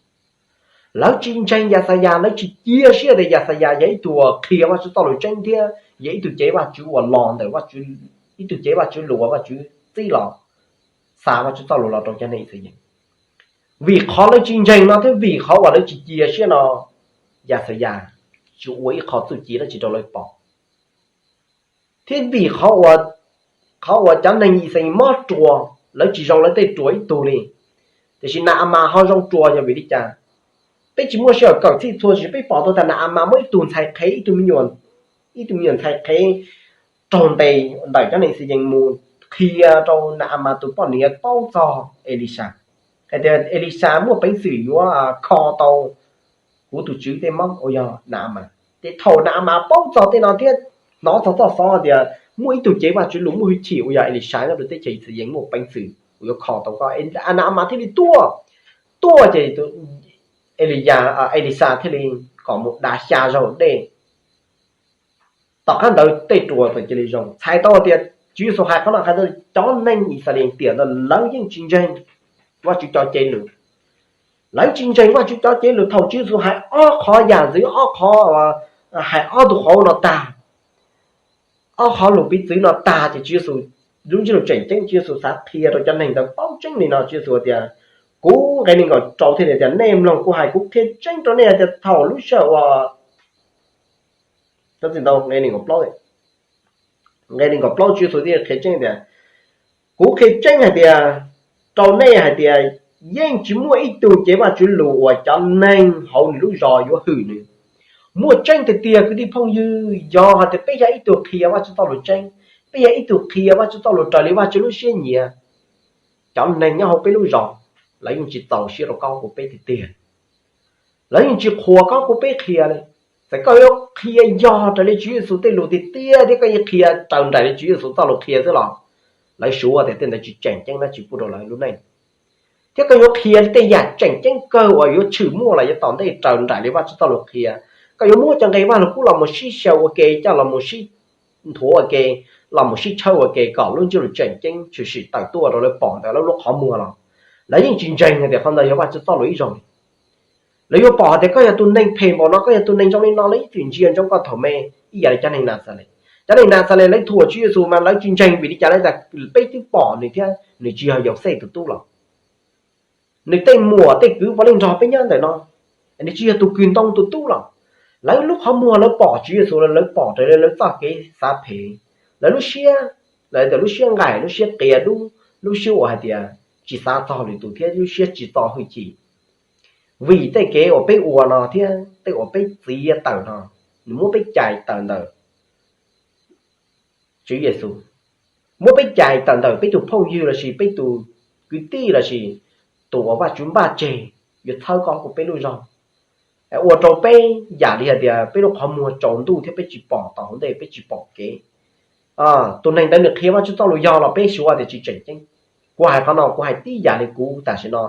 Lawv tsis ntseeg Yaxayas, lawv tsis cia siab tias Yaxayas yog ib tug uas qhia Vajtswv txoj lus tseeb thiab yog ib tug cev Vajtswv uas los ntawm Vajtswv, ib tug cev Vajtswv lus uas Vajtswv txib los, xa Vajtswv txoj lus los rau cov neeg Yixalayees. Vim qhov lawv tsis ntseeg no thiab vim qhov uas lawv tsis cia siab no, Yaxayas tsis ua ib qho txuj ci dab tsi rau lawv pom. Thiab vim qhov uas, qhov uas cov neeg Yixalayees mob ruas, lawv tsis zoo lawv tej ruas ib tug li, tiam sis Naamas ho zoo ruas yog vim li cas? Peb tsis muaj sij hawm kawm txhij txhua, tiam sis peb pom tau tias Naamas muaj ib tug ntxhais qhev, ib tug me nyuam, ib tug me nyuam ntxhais qhev raug ntes ntawm cov neeg Yixalayees mus qhia rau Naamas tus poj niam paub txog Elisas. Elisas muaj peev xwm yuav kho tau kuv tus tswv tej mob uas yog Naamas. Ces thaum Naamas paub txog tej no thiab hnov txog txoj xov tias muaj ib tug cev Vajtswv lus muaj hwj chim uas yog Elisas nyob rau teb chaws Yixalayees muaj peev xwm uas yuav kho tau koj, Naamas thiaj li tuaj. Tuaj ces Eliyas, Elisas thiaj li kom mus da xya zaug dej. Tom qab ntawd tej ruas txawm cia li zoo. Txhais tau tias Tswv Yexus hais qhov no hais tias cov neeg Yixalayees tiam ntawd lawv yeej tsis ntseeg Vajtswv cov cev lus. Lawv tsis ntseeg Vajtswv cov cev lus thaum Tswv Yexus hais ob qhov yam ntxwv, ob qhov, hais ob tug qhov no tag, ob qhov lus piv txwv no tag ces Tswv Yexus, lub ntsiab lus tseem ceeb Tswv Yexus xav qhia rau cov neeg ntawd paub tseeb li no. Tswv Yexus tias, kuv nqe nees nkaum rau thiab tias nej mloog kuv hais, kuv qhia tseeb rau nej tias thaum lub sij hawm uas, nqe nees nkaum plaub, nqe nees nkaum plaub Tswv Yexus thiaj qhia tseeb tias, kuv qhia tseeb hais tias, rau nej hais tias yeej tsis muaj ib tug cev Vajtswv lus uas cov neeg hauv nws lub zos yuav hwm nws. Muaj tseeb tiag tiag kwv tij phooj ywg, yog hais tias peb yog ib tug qhia Vajtswv txoj lus tseeb, peb yog ib tug qhia Vajtswv txoj lus raws li Vajtswv lub siab nyiam, cov neeg nyob hauv peb lub zos lawv yeej tsis txaus siab rau koj kuv peb tiag tiag. Lawv yeej tsis qhuas koj kuv peb qhia li. Txawm koj yuav qhia yog raws li Tswv Yexus tej lus tiag tiag thiab koj yuav qhia raws nraim li Tswv Yexus txoj lus qhia xwb los lawv suav tias tej ntawd tsis tseem ceeb dab tsi pub rau lawv lub neej. Thiab koj yuav qhia tej yam tseem ceeb kawg uas yuav tshwm muaj los yuav tom ntej raws nraim li Vajtswv txoj lus qhia. Koj yuav muab cov nqe Vajluskub los mus sib xyaw ua ke, coj los mus sib nthuav ua ke, los mus sib tshawb ua ke kom lub ntsiab lus tseem ceeb tshwm sim tawm tuaj rau lawv pom ntawm lawv lub qhov muag los lawv yeej tsis ntseeg hais tias qhov ntawd yog Vajtswv txoj lus ib zaug li. Lawv yuav pom hais tias koj yog tus neeg phem npaum no, koj yog tus neeg zoo li no, lawv ib txwm ntsia ntsoov koj thaum me ib yam li cov neeg Naxales. Cov neeg Naxales lawv thuam Tswv Yexus mas lawv tsis ntseeg vim li cas, lawv tias peb twb pom nws thiab nws tsis yog Yauxej tus tub los. Nws tej muam tej kwv puav leej nrog peb nyob ntawm no, nws tsis yog tus kws ntoo tus tub los. Lawv lub qhov muag lawv pom Tswv Yexus los lawv pom raws li lawv txoj kev xav phem, lawv lub siab, lawv tias lub siab nqaim, lub siab qias dub, lub siab uas hais tias tsis xav txog lwm tus thiab lub siab tsis txo hwj chim. Vim tej kev uas peb ua no thiab tej uas peb txiav tawm no, nws muab peb cais tawm ntawm Tswv Yexus, muab peb cais tawm ntawm peb tus phooj ywg lossis peb tus kwv tij lossis tus uas Vajtswv npaj tseg yuav txhawb koj kuv peb lub zog, ua rau peb yam li hais tias peb lub qhov muag tsaus ntuj thiab peb tsis pom tom hauv ntej, peb tsis pom kev. Tus neeg ntawd nws qhia Vajtswv txoj lus yog los peb suav tias tsis tseem ceeb. Kuv hais qhov no kuv hais tib yam li kuv tam sim no,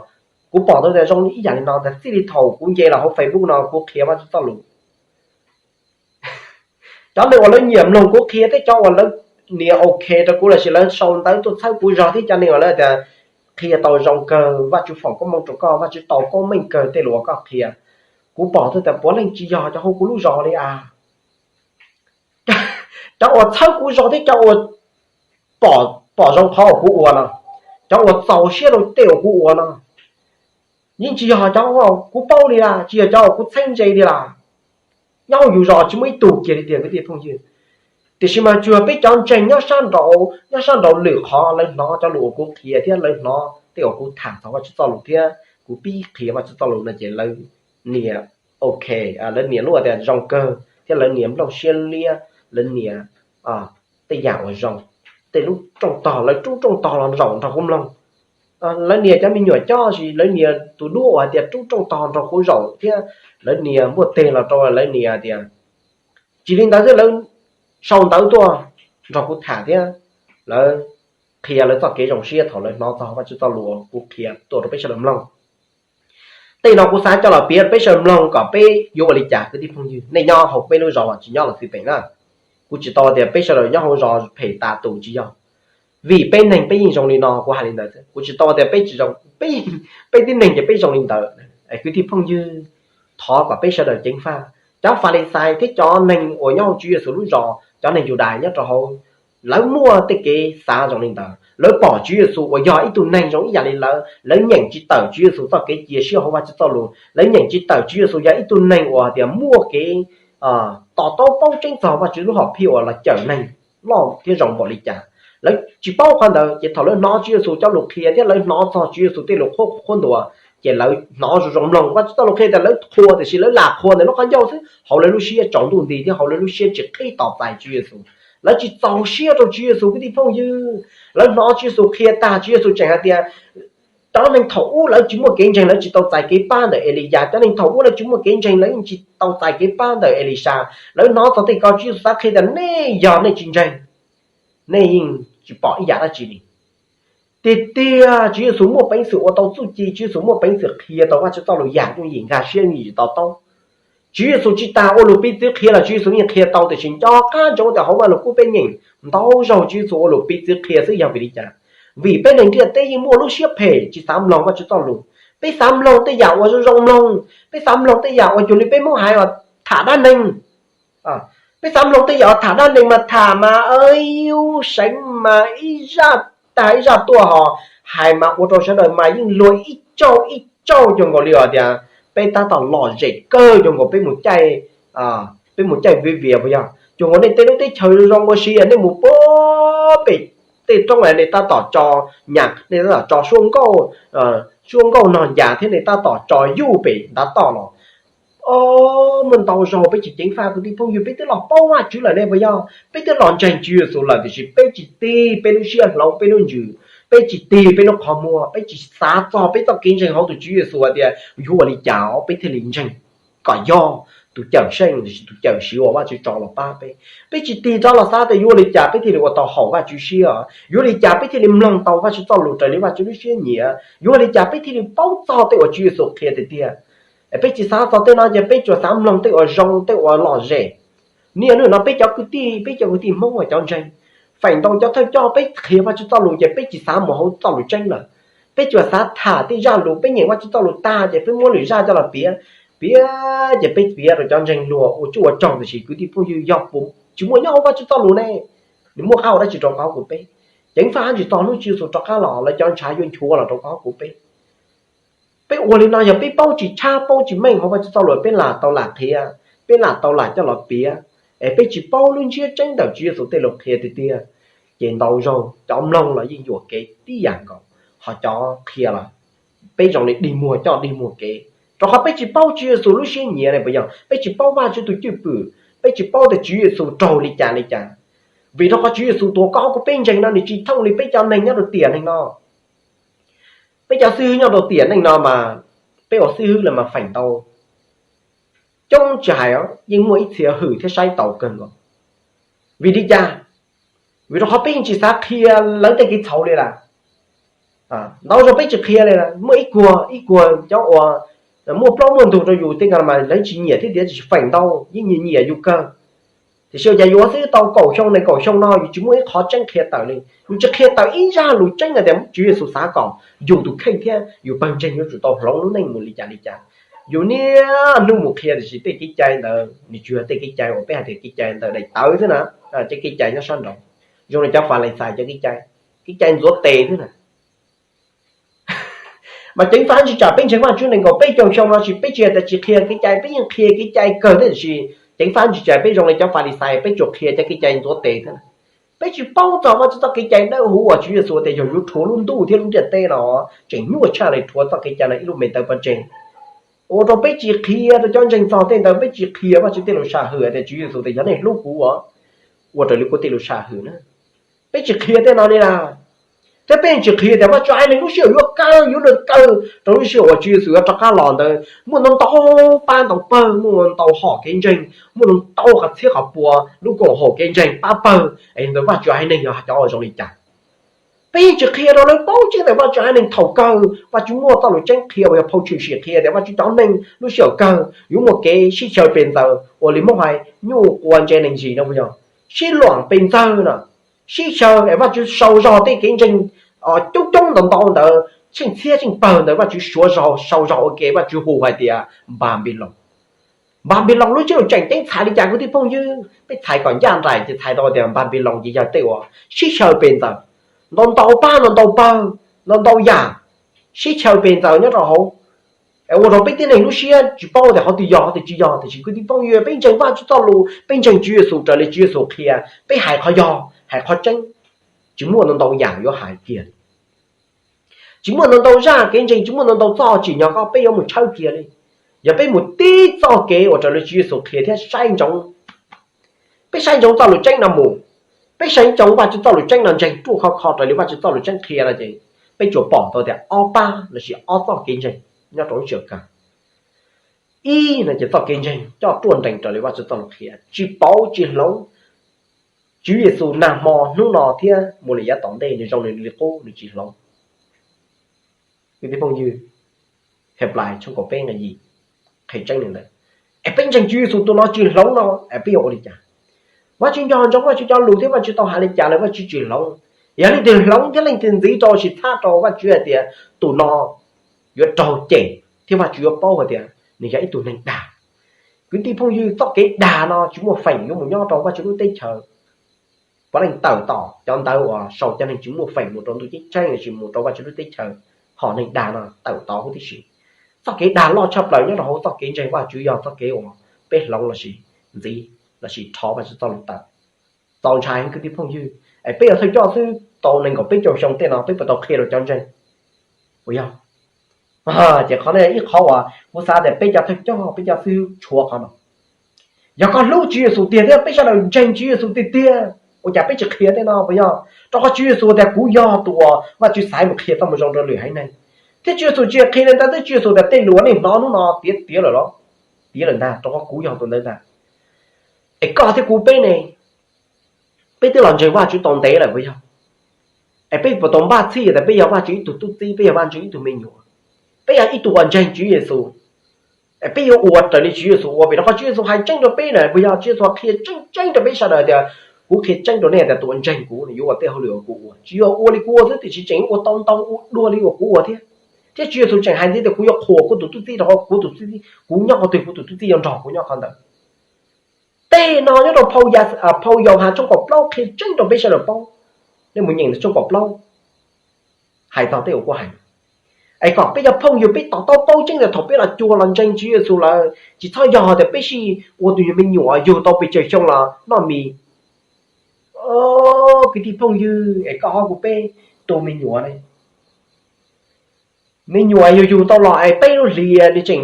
kuv pom tau tias zoo ib yam li no ntag. Txij li thaum kuv nce los hauv Facebook no kuv qhia Vajtswv txoj lus, cov neeg uas lawv nyiam mloog kuv qhia thiab cov uas lawv nias ok rau kuv lossis lawv sau ntawv tuaj txhawb kuv zog thiab cov neeg uas lawv tias qhia tau zoo kawg, Vajtswv foom koob hmoov rau koj, Vajtswv tau koob meej kawg tej lus uas koj qhia. Kuv pom tau tias puav leej tsis yog cov hauv kuv lub zos li as. Cov uas txhawb kuv zog thiab cov uas pom zoo qhov uas kuv ua no, cov uas txaus siab rau tej uas kuv ua no, yeej tsis yog cov uas kuv paub li las, tsis yog cov uas kuv txheeb ze li las. Nyob hauv yus zos tsis muaj ib tug kiag li tiag kwv tij phooj ywg. Tiam sis mas tsuas peb cov ntseeg nyob sab nraud, nyob sab nraud lwm qhov lawv hnov cov lus uas kuv qhia thiab lawv hnov tej uas kuv tham txog Vajtswv txoj lus thiab kuv pib qhia Vajtswv txoj lus no ces lawv nias ok, lawv nias lub tias zoo kawg thiab lawv nias nplooj siab liab, lawv nias tej yam uas zoo, tej lub rooj tog, lawv rub rooj tog los zaum nrog kuv mloog. Lawv nias cov me nyuam coj sis lawv nias tus duab uas hais tias rub rooj tog nrog kuv zaum thiab lawv nias npuaj teg los rau lawv nias tias tsis li ntawd xwb lawv sau ntawv tuaj nrog kuv tham thiab lawv qhia lawv txoj kev zoo siab thaum lawv hnov txog Vajtswv txoj lus kuv qhia tuaj rau peb sawv daws mloog. Tej no kuv xav coj los piav rau peb sawv daws mloog kom peb yuav ua li cas kwv tij phooj ywg. Nej nyob hauv peb lub zos los tsis nyob los xij peem na. Kuv tsis tau tias peb sawv daws nyob hauv zos phem tas tus tsis yog. Vim peb neeg peb yeej zoo li no, kuv hais li ntawd. Kuv tsis tau tias peb tsis zoo, peb, peb tib neeg ces peb zoo li ntawd. Kwv tij phooj ywg, thov kom peb sawv daws ceev faj. Cov Falixais thiab cov neeg uas nyob hauv Tswv Yexus lub zos, cov neeg Yudais nyob rau hauv, lawv muaj tej kev xav zoo li ntawd. Lawv pom Tswv Yexus uas yog ib tug neeg zoo ib yam li lawv, lawv nyeem tsis tawm Tswv Yexus txoj kev cia siab hauv Vajtswv txoj lus, lawv nyeem tsis tawm Tswv Yexus yog ib tug neeg uas tias muaj kev to taub paub tseeb txog Vajtswv lub hom phiaj uas los cawm neeg loj thiab zoo npaum li cas. Lawv tsis paub qhov ntawd ces thaum lawv hnov Tswv Yexus cov lus qhia thiab lawv hnov txog Tswv Yexus tej lus qhuab qhuab ntuas ces lawv hnov zoo zoo mloog. Vajtswv txoj lus qhia tias lawv qhuas tiam sis lawv lam qhuas ntawm lub qhov ncauj xwb, hauv lawv lub siab tsaus ntuj nti thiab hauv lawv lub siab tsis qhib tos txais Tswv Yexus. Lawv tsis txaus siab rau Tswv Yexus kwv tij phooj ywg. Lawv hnov Tswv Yexus qhia tag Tswv Yexus tseem hais tias Cov neeg thaum ub lawv tsis muaj kev ntseeg, lawv tsis tau txais kev pab ntawm Eliyas. Cov neeg thaum ub lawv tsis muaj kev ntseeg, lawv yeej tsis tau txais kev pab ntawm Elisas. Lawv hnov txog tej ko Tswv Yexus xav qhia tias nej yog nej tsis ntseeg, nej yeej tsis pom ib yam dab tsi li. Tiag tiag Tswv Yexus muaj peev xwm ua tau txuj ci, Tswv Yexus muaj peev xwm qhia tau Vajtswv txoj lus yam yooj yim, nkag siab yooj yim to taub. Tswv Yexus tsis tas ua lus piv txwv qhia los Tswv Yexus yeej qhia tau, tiam sis nco qab ntsoov tias hauv Vaj Lug Kub peb nyeem ntau zaug Tswv Yexus ua lus piv txwv qhia xwb. Yog vim li cas? Vim peb neeg ntiaj teb yeej muaj lub siab phem tsis xav mloog Vajtswv txoj lus. Peb xav mloog tej yam uas zoo zoo mloog, peb xav mloog tej yam uas cuag li peb Hmoob hais uas tham dab neeg. Peb xav mloog tej yam uas tham dab neeg mas tham mas seev mas ib zaj tag ib zaj tuaj ho hais mas ua rau sawv daws mas yeej luag ib tsauj ib tsauj cuag nkaus li os tias peb tab tom lom zem kawg cuag nkaus peb mus caij, peb mus caij viv vias puas yog, cuag nkaus nej tej lub teb chaws zoo ua si nej mus puag pem tej roob nej tab tom tso nyam, nej tab tom tso suab nkauj, suab nkauj nog ncas thiab nej tab tom tso yuj pem ntav toj los. Muaj ntau zaug peb tsis ceev faj kwv tij phooj ywg, peb twb los paub Vajtswv lawm ne puas yog? Peb twb los ntseeg Tswv Yexus lawm tiam sis peb tsis tig peb lub siab hloov peb lub ntsws, peb tsis tig peb lub qhov muag, peb tsis xav txog peb txoj kev ntseeg hauv tus Tswv Yexus tias yuav ua li cas peb thiaj li ntseeg kom yog tus cawm seej tiam sis tus cawm siv uas Vajtswv tso los pab peb. Peb tsis tig rov los xav tias yuav ua li cas peb thiaj li ua tau haum Vajtswv siab, yuav ua li cas peb thiaj li mloog tau Vajtswv txoj lus raws li Vajtswv lub siab nyiam, yuav ua li cas peb thiaj li paub txog tej uas Tswv Yexus qhia tiag tiag. Peb tsis xav txog tej no ces peb tsuas xav mloog tej uas zoo tej uas lom zem. Niaj hnub no peb cov kwv tij, peb cov kwv tij Hmoob uas cov ntseeg, feem ntau cov thawj coj peb qhia Vajtswv txoj lus ces peb tsis xav mus hauv txoj lus tseeb lawm. Peb tsuas xav tham tej zaj lus, peb nyeem Vajtswv txoj lus tag ces peb muab lwm zaj coj los piav, piav ces peb piav rau cov ntseeg luag ua tsuj ua tsaug tiam sis kwv tij phooj ywg yog puas tsis muaj nyob hauv Vajtswv txoj lus ne, nws muaj qab hau dab tsi rau koj kuv peb? Ceev faj dab tsi txog hnub Tswv Yexus rov qab los lawv cov ntshav yuav nchuav los rau koj kuv peb. Peb ua li no yog peb paub tsis tshab paub tsis meej hauv Vajtswv txoj lus peb lam tau lam qhia, peb lam tau lam coj los piav, es peb tsis paub lub ntsiab tseeb ntawm Tswv Yexus tej lus qhia tiag tiag, ces ntau zaug cov mloog los yeej yuam kev tib yam nkaus, ho cov qhia los peb zoo li dig muag coj dig muag kev, rau qhov peb tsis paub Tswv Yexus lub siab nyiam ne puas yog? Peb tsis paub Vajtswv tus cwj pwm, peb tsis paub tias Tswv Yexus raug li cas li cas. Vim rau qhov Tswv Yexus tuav koj kuv peb ntseeg no nws tsis thooj li peb cov neeg nyob rau tiam neej no. Peb cov xib hwb nyob rau tiam neej no mas, peb ua xib hwb lawm mas feem ntau coob tsis hais yeej muaj ib txhia hwm thiab saib taus kawg nkaus. Vim li cas? Vim rau qhov peb yeej tsis xav qhia lawv tej kev txhaum li lawm. Ntau zaug peb tsis qhia li, muaj ib kuag ib kuag cov uas muaj plaub muaj ntug rau yus tej ko mas lawv tsis nyiam thiab tias tsis feem ntau yeej nyiam nyiam yus kawg. Tiam sis ua cas yus ua xib hwb tau kaum xyoo nees nkaum xyoo no yus tsis muaj ib qhov tseeb qhia tawm li, yus tsis qhia tawm ib zaj lus tseeb hais tias Tswv Yexus xav kom yus tus kheej thiab yus pawg ntseeg yuav tsum tau hloov lub neej mus li cas li cas. Yus niaj hnub mus qhia tiam sis tej kev cai ntawd nws tsis yog tej kev cai uas peb hais tias kev cai ntawm daim tawv xwb na, tej kev cai nyob sab nraud, zoo li cov Falixais cov kev cai, kev cai ntxuav tes xwb na. Mas ceev faj ntsis tsam peb ntseeg Vajtswv nees nkaum peb caug xyoo no tsis, peb tsis hais tias tsis qhia kev cai, peb yeej qhia kev cai kawg thiab tiam sis ceev faj ntsis tsam peb zoo li cov Falixais peb tsuas qhia cov kev cai ntxuav tes thiab. Peb tsis paub txog Vajtswv txoj kev cai dawb huv uas Tswv Yexus tias yog yuav rhuav lub ntuj thiab lub ntiaj teb no tseem nyuaj tshaj li rhuav txoj kev cai no ib lub me ntawv pov tseg. Ua rau peb tsis qhia rau cov ntseeg txog tej ntawd, peb tsis qhia Vajtswv tej lus sam hwm tias Tswv Yexus tias yog nej hlub kuv ua raws li kuv tej lus sam hwm na. Peb tsis qhia tej no li na. Thiab peb tsis qhia tias Vajtswv haiv neeg lub sij hawm yuav kawg, yuav luag kawg rau lub sij hawm uas Tswv Yexus yuav rov qab los ntawd muaj ntau ntau pab ntau pawg, muaj ntau hom kev ntseeg, muaj ntau qhov txhiab qhov pua lub koom haum kev ntseeg pab pawg es ntawd Vajtswv haiv neeg yog cov uas zoo li cas. Peb yeej tsis qhia rau lawv paub tseeb ntawm Vajtswv haiv neeg thaum kawg. Vajtswv muaj txoj lus tseeb qhia uas yog phau tshwm sim qhia tias Vajtswv cov neeg lub sij hawm kawg yuav muaj kev sib xyaw pes ntxaws uas li Hmoob hais nyuj quav ntse neeg zis no puas yog, sib luam pes ntxawg no, sib xyaw es Vajtswv sau zog tej kev ntseeg coob coob ntau ntau ntawd, tsheej txhiab tsheej pawg ntawd Vajtswv suav zog sau zog ua ke Vajtswv hu hais tias Npanpiloos. Npanpiloos lub tseem ceeb txhais li cas kwv tij phooj ywg? Peb txhais kom ncaj nraim ces txhais tau tias Npanpiloos ces yog tej uas sib xyaw pes ntxaws, ntau ntau pab ntau ntau pawg, ntau ntau yam, sib xyaw pes ntxaws nyob rau hauv. Ua rau peb tib neeg lub siab tsis paub tias qhov twg yog qhov twg tsis yog, tiam sis kwv tij phooj ywg, peb ntseeg Vajtswv txoj lus, peb ntseeg Tswv Yexus raws li Tswv Yexus qhia, peb hais qhov yog hais qhov tseeb, tsis muaj ntau ntau yam yuav hais kiag li. Tsis muaj ntau ntau zaj kev ntseeg, tsis muaj ntau ntau txoj tsim nyog koj peb yuav mus tshawb kiag li. Yog peb mus tib txoj kev uas raws li Tswv Yexus qhia thiab saib ntsoov, peb saib ntsoov txoj lus tseeb no mus, peb saib ntsoov Vajtswv txoj lus tseeb no ntseeg ruaj khov kho raws li Vajtswv txoj lus tseeb qhia no ces peb peb tsuas pom tau tias ob pab lossis ob txoj kev ntseeg nyob rau lub sij hawm kawg. Ib no ces txoj kev ntseeg coj ruaj nrees raws li Vajtswv txoj lus qhia, tsis pauv tsis hloov Tswv Yexus nag hmo hnub no thiab mus li yav tom ntej nws zoo nws li qub nws tsis hloov. Kwv tij phooj ywg, Henplais tshooj kaum peb nqe yim qhia tseeb li ntawd. Es peb ntseeg Tswv Yexus tus no tsis hloov no es peb yuav ua li cas? Vajtswv nco ntsoov Vajtswv cov lus thiab Vajtswv tau hais li cas lawm Vajtswv tsis hloov. Yog leej twg hloov thiab leej twg ntxiv rau sim txhab rau Vajtswv hais tias tus no yuav raug cem thiab Vajtswv yuav paub hais tias nws yog ib tug neeg dag. Kwv tij phooj ywg, txoj kev dag no tsis muaj feem yuav mus nyob rau Vajtswv lub teb chaws. Puav leej tawm tom cov ntawd uas sau cov neeg tsis muaj feem mus rau ntuj ceeb tsheej lossis mus rau Vajtswv lub teb chaws, hom neeg dag no tawm tod huv tib si. Txoj kev dag loj tshaj plaws nyob rau hauv txoj kev ntseeg Vajtswv yog txoj kev uas peb hloov lossis ntxiv lossis rho Vajtswv txoj lus tawm. Txaus ntshai heev kwv tij phooj ywg, es peb yog thawj coj xwb tau nees nkaum peb caug xyoo tej no peb puas tau qhia rau cov ntseeg? Puas yog? Ces qhov no ib qhov uas kuv xav tias peb cov thawj coj peb cov xib hwb tshuav qhov no. Yog koj hlub Tswv Yexus tiag thiab peb sawv daws ntseeg Tswv Yexus tiag tiag, ua cas peb tsis qhia tej no puas yog? Rau qhov Tswv Yexus tias kuv yog tus uas Vajtswv xaiv mus qhia txoj moo zoo rau lwm haiv neeg. Thiab Tswv Yexus tsis qhia li ntawd, thiab Tswv Yexus tias tej lus uas nej hnov hnub no tiav tiav lawm los, tiav lawm ntag, rau qhov kuv yog tus ntawd ntag. Es koj thiab kuv peb ne, peb twb los ntseeg Vajtswv tau ntev lawm puas yog? Es peb puas tau npaj txhij tias peb yog Vajtswv ib tug tub txib, peb yog Vajtswv ib tug me nyuam, peb yog ib tug uas ntseeg Tswv Yexus, es peb yuav ua raws li Tswv Yexus ua, vim rau qhov Tswv Yexus hais tseeb rau peb na puas yog? Tswv Yexus qhia tseeb tseeb rau peb sawv daws tias, kuv qhia tseeb rau nej tias tus uas ntseeg kuv yuav ua tej hauj lwm uas kuv ua, tsis yog ua li kuv ua xwb tiam sis tseem ua tau ntau ua dua li uas kuv ua thiab. Thiab Tswv Yexus tseem hais ntxiv tias kuv yuav qhuas kuv tus tub txib, rau qhov kuv tus tub txib, kuv nyob qhov twg kuv tus tub txib yuav nrog kuv nyob qhov ntawd. Tej no nyob rau phau Yauhas tshooj kaum plaub qhia tseeb rau peb sawv daws paub. Nej mus nyeem tshooj kaum plaub hais txog tej uas kuv hais. Es kom peb cov phooj ywg peb to taub paub tseeb tias thaum peb los cuag los ntseeg Tswv Yexus lawm tsis txhob yog tias peb sij ua tus me nyuam yug tau pes tsawg xyoo los noj mis. Kwv tij phooj ywg, es koj ob kuv peb tus me nyuam ne, me nyuam yug yug tau los es peb lub hlis nws tseem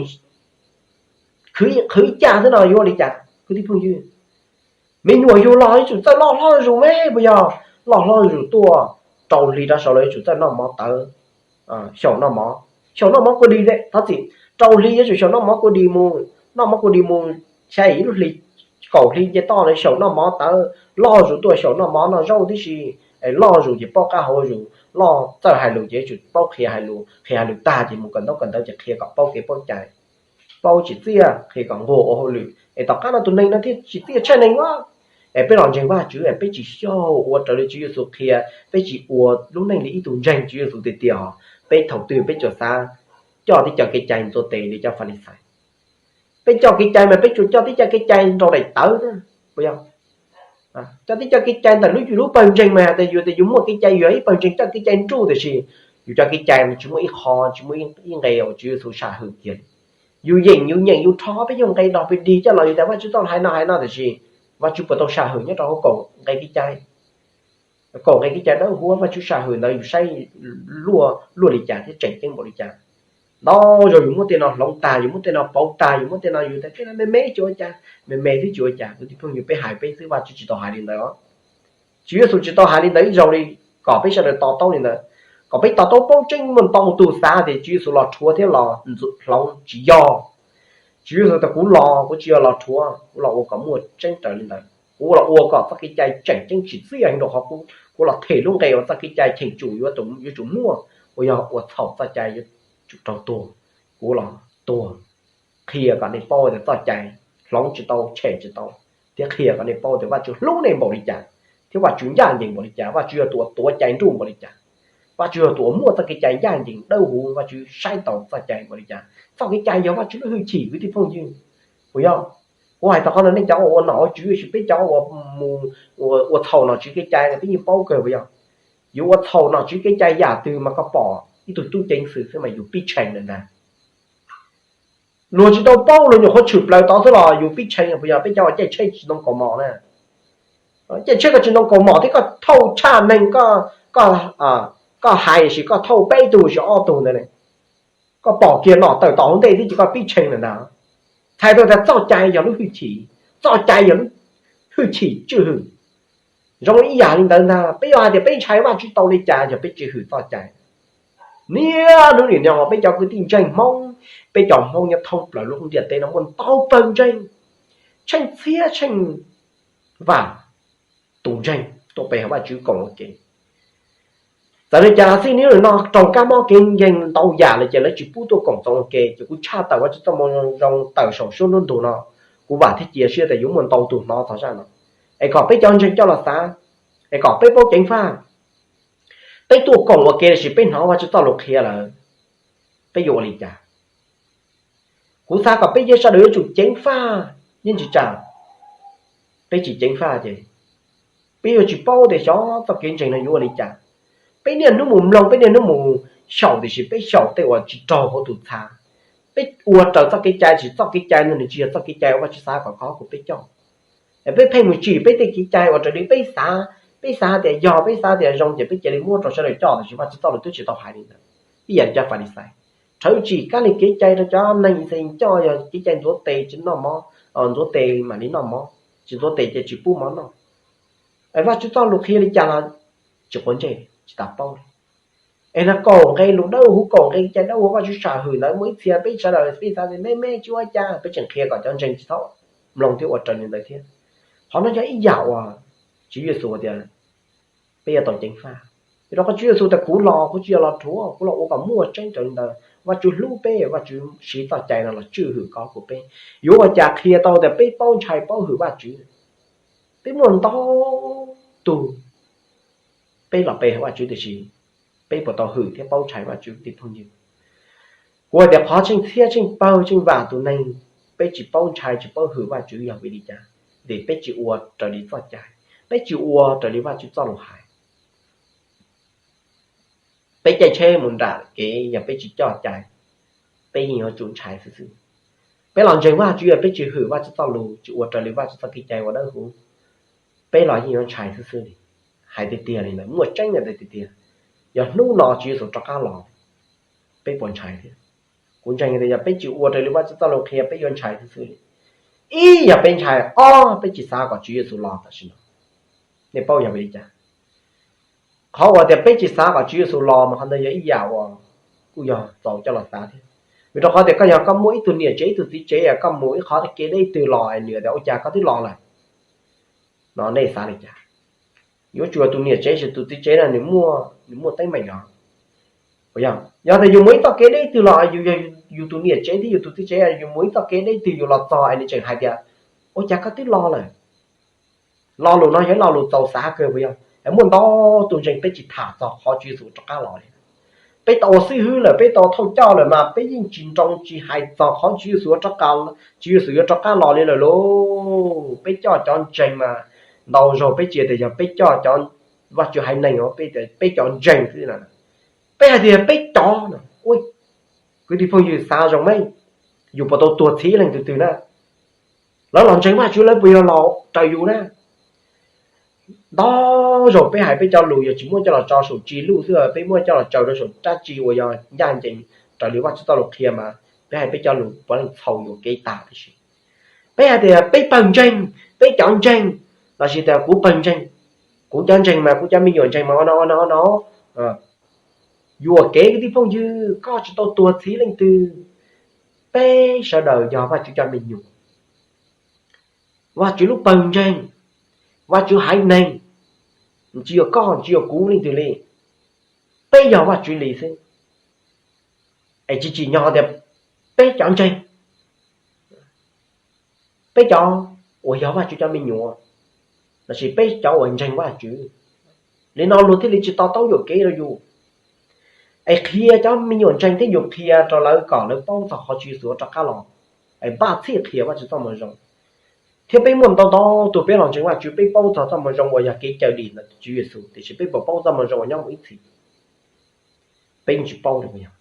qhwv ib caj xwb no yuav ua li cas kwv tij phooj ywg? Me nyuam yug los yuav tsum txawj loj hlob zuj zus me puas yog? Loj hlob zuj zus tuaj, rau hli rov saud los yuav tsum txawj noj mov tawv, xyaum noj mov, xyaum noj mov kua dis, thov txim, rau hli yuav tsum xyaum noj mov kua dis mus, noj mov kua dis mus, xya yim lub hli, kaum hli nce toj los xyaum noj mov tawv, loj zuj zus tuaj xyaum noj mov noj zaub tib si, es loj zuj zus ces paub qab hau zuj zus, loj txawj hais lus ces yuav tsum paub qhia hais lus, qhia hais lus tag ces mus kawm ntaub kawm ntawv ces qhia kom paub kev paub cai, paub tsim txiaj, qhia kom nquag ua hauj lwm, es tom qab no tus neeg no thiaj tsim txiaj tshaj neeg os. Es peb los ntseeg Vajtswv es peb tsis xyaum ua raws li Tswv Yexus qhia, peb tsis ua lub neej li ib tug ntseeg Tswv Yexus tiag tiag os. Peb thaum twg peb tsuas xav coj tib co kev cai ntxuav tes li cov Falixais. Peb coj kev cai mas peb tsuas coj tib co kev cai nrau daim tawv, puas yog? Coj tib co kev cai ntawm lub yus lub pawg ntseeg mas hais tias yus tias yus muaj kev cai, yus yog ib pawg ntseeg coj kev cai nruj, tiam sis yus cov kev cai mas tsis muaj ib qho, tsis muaj ib nqe uas Tswv Yexus sam hwm kiag li. Yus yeem yus nyeem yus rho peb yug nqe dog pes dig coj los yus tias Vajtswv txoj lus hais no hais no, tiam sis Vajtswv puas tau sam hwm nyob rau hauv kaum nqe kev cai? Kaum nqe kev cai dawb huv Vajtswv sam hwm ntawd yus saib luaj luaj li cas thiab tseem ceeb npaum li cas? Ntau zaus yus muab tej no hloov tag, yus muab tej no pauv tag, yus muab tej no yus tias tej no me me tsis ua cas, me me twb tsis ua cas. Kwv tij phooj ywg, peb hais peb xwb, Vajtswv tsis tau hais li ntawd os. Tswv Yexus tsis tau hais li ntawd ib zaug li, kom peb sawv daws to taub li ntawd, kom peb to taub paub tseeb. Muaj ntau tus xav tias Tswv Yexus los rhuav thiab los hloov, tsis yog. Tswv Yexus tias kuv los kuv tsis yog los rhuav, kuv los ua kom muaj tseeb raws li ntawd, kuv los ua kom txoj kev cai tseem ceeb tsim txiaj heev rau qhov kuv los them lub nqe uas txoj kev cai cheem tsum yuav tsum muaj, uas yog ua txhaum txoj cai yuav tsum raug tuag. Kuv los tuag qhia kom nej paub tias txoj cai hloov tsis tau, tshem tsis tau, thiab qhia kom nej paub tias Vajtswv hlub nej npaum li cas, thiab Vajtswv ncaj ncees npaum li cas, Vajtswv yog tus uas tuav cai nruj npaum li cas, Vajtswv yog tus uas muaj txoj kev cai ncaj ncees dawb huv, Vajtswv saib taus txoj cai npaum li cas. Txoj kev cai yog Vajtswv lub hwj chim kwv tij phooj ywg, puas yog? Kuv hais tau qhov no nej cov ua nom ua tswv, tiam sis peb cov uas mus ua txhaum nom tswv kev cai no peb yeej paub kawg puas yog? Yus ua txhaum nom tswv kev cai yam twg mas koj pom ib tug tub ceev xwm xwb mas yus pib tshee lawm ntag. Luag tsis tau paub, luag nyuam qhuav tshwm plaws tod xwb los yus pib tshee puas yog? Peb cov uas caij tsheb tsis ntoo kaus mom na, caij tsheb koj tsis ntoo kaus mom thiab koj thauj tshaj neeg, koj hais sis koj thauj peb tug sis ob tug ntawd ne, koj pom kiag nom tawm tom hauv ntej thiab ces koj pib tshee lawm ntag. Txhais tau tias txoj cai yog lub hwj chim, txoj cai yog lub hwj chim tswj hwm. Zoo ib yam li ntawd ntag, peb yuav hais tias peb ntshai Vajtswv tau li cas yog peb tsis hwm txoj cai. Niaj hnub nim no peb cov kwv tij ntseeg Hmoob, peb cov Hmoob nyob thoob plaws lub ntiaj teb no muaj ntau pawg ntseeg, tsheej txhiab tsheej vam tus ntseeg tuaj pe hauv Vajtswv koom ua ke. Txawm li cas los xij, niaj hnub no raug kab mob kev nkeeg ntau yam lawm ces lawv tsis pub tuaj koom txoos ua ke, ces kuv tshaj tawm Vajtswv txoj moo zoo tawm saum suab nruab ntug no, kuv vam thiab cia siab tias yuav muaj ntau tus hnov txog zaj no, es kom peb cov ntseeg coj los xav, es kom peb paub ceev faj. Peb tuaj koom ua ke los sis peb hnov Vajtswv txoj lus qhia lawm, peb yuav ua li cas? Kuv xav kom peb yeej sawv daws yuav tsum ceev faj, yeej tsis tsam peb tsis ceev faj ces peb yuav tsis paub tias xyov txoj kev ntseeg no yuav ua li cas. Peb niaj hnub mus mloog, peb niaj hnub mus xyaum, tiam sis peb xyaum tej uas tsis raug hauv tus txha. Peb ua raws txoj kev cai, tiam sis txoj kev cai no nws tsis yog txoj kev cai uas Vajtswv xav kom koj kuv peb coj. Es peb pheej mus tsim peb tej kev cai uas raws li peb xav, peb xav tias yog, peb xav tias zoo ces peb cia li muab rau sawv daws coj, tiam sis Vajtswv txoj lus twb tsis tau hais li ntawd. Ib yam cov Falixais, rhawv tsim kab li kev cai rau cov neeg Yixalayees coj, yog kev cai ntxuav tes tsis noj mov, ntxuav tes mam li noj mov, tsis ntxuav tes ces tsis pub mov noj. Es Vajtswv txoj lus qhia li cas los tsis quav ntsej, tsis tas paub li. Es no kaum nqe lus dawb huv, kaum nqe cai dawb huv Vajtswv sam hwm ntawd, muaj ib txhia peb sawv daws peb xav tias me me tsis ua cas, peb tseem qhia kom cov ntseeg tsis txhob mloog thiab ua raws li ntawd thiab. Qhov no yog ib yam uas Tswv Yexus tias peb yuav tau ceev faj. Vim rau qhov Tswv Yexus tias kuv los kuv tsis yog los rhuav, kuv los ua kom muaj tseeb raws li ntawd. Vajtswv hlub peb, Vajtswv siv txoj cai no los tswj hwm koj kuv peb. Yuav ua cas qhia tau tias peb paub ntshai paub hwm Vajtswv? Peb muaj ntau tug peb los pe hawm Vajtswv tiam sis peb puas tau hwm thiab paub ntshai Vajtswv kwv tij phooj ywg? Kuv hais tias qhov tsheej txhiab tsheej pawg tsheej vam tus neeg peb tsis paub ntshai tsis paub hwm Vajtswv yog vim li cas? Vim peb tsis ua raws li txoj cai, peb tsis ua raws li Vajtswv txoj lus hais. Peb caij tsheb mus nram kev, yog peb tsis coj cai, peb yeej yuav tsum ntshai xwb xwb. Peb los ntseeg Vajtswv, yog peb tsis hwm Vajtswv txoj lus, tsis ua raws li Vajtswv txoj kev cai uas dawb huv, peb los yeej yuav ntshai xwb xwb li. Hais tiag tiag li ntawd, muaj tseeb li ntawd tiag tiag. Yog hnub no Tswv Yexus rov qab los, peb puas ntshai thiab? Kuv ntseeg tias yog peb tsis ua raws li Vajtswv txoj lus qhia, peb yuav ntshai xwb xwb li. Ib, yog peb ntshai. Ob, peb tsis xav kom Tswv Yexus los tam sim no. Nej paub yog vim li cas? Qhov uas tias peb tsis xav kom Tswv Yexus los mas qhov ntawd yog ib yam uas kuj yog txaus coj los xav thiab. Vim rau qhov tias koj yog koj muaj ib tug niam tsev ib tug txiv tsev, koj mus ib qhov kev deb twg los nws tias ua cas koj twb los lawm no, nej xav li cas? Yuav tsum tus niam tsev los tus txiv tsev no nws muaj, nws muaj teeb meem os. Yog tias yus mus ib txoj kev deb twg los, yus yog yus tus niam tsev thiab yus tus txiv tsev, yus mus ib txoj kev deb twg yus los txog es nws tseem hais tias ua cas koj twb los lawm. Lo lus no yog ib lo lus txaus xav kawg puas yog? Es muaj ntau tus ntseeg peb tsis tham txog qhov Tswv Yexus rov qab los li. Peb tau ua xib hwb lawm, peb tau thauj coj lawm mas peb yeej tsis nroo tsis hais txog qhov Tswv Yexus, Tswv Yexus yuav rov qab los li lawm lauj. Peb coj cov ntseeg mas ntau zaug peb tsis tias yog peb coj cov Vajtswv haiv neeg, peb cov ntseeg xwb. Peb hais tias peb cov no, kwv tij phooj ywg xav zoo me, yus puas tau tuag txhiv leej twg twg na? Lawv los ntseeg Vajtswv lawv puas yog los raws yus na? Ntau zaug peb hais peb cov lus yog tsis muab coj los tso saum tsis luj xwb, peb muab coj los tsaws rau saum dab tsi uas yog ncaj ncees raws li Vajtswv txoj lus qhia mas peb hais peb cov lus puav leej txhaum yuam kev tas tib si. Peb hais tias peb pawg ntseeg, peb cov ntseeg, lossis tias kuv pawg ntseeg, kuv cov ntseeg mas kuv cov me nyuam ntseeg mas ua no ua no ua no. Yuam kev kwv tij phooj ywg, koj tsis tau tuag txhiv leej twg. Peb sawv daws yog Vajtswv cov me nyuam, Vajtswv lub pawg ntseeg, Vajtswv haiv neeg, tsis yog koj tsis yog kuv leej twg li. Peb yog Vajtswv li xwb. Es tsis tsim nyog tias peb cov ntseeg, peb cov uas yog Vajtswv cov me nyuam, lossis peb cov uas ntseeg Vajtswv, li no luag thiaj li tsis to taub yuam kev rau yus. Es qhia cov me nyuam ntseeg thiab yus qhia rau lawv kom lawv paub txog qhov Tswv Yexus rov qab los, es npaj txhij qhia Vajtswv txoj moo zoo. Thiab peb muaj ntau ntau tus peb los ntseeg Vajtswv, peb paub txog txoj moo zoo uas yog kev cawm dim ntawm Tswv Yexus, tiam sis peb puas paub txoj moo zoo uas nyob mus ib txhis? Peb yeej tsis paub li yog.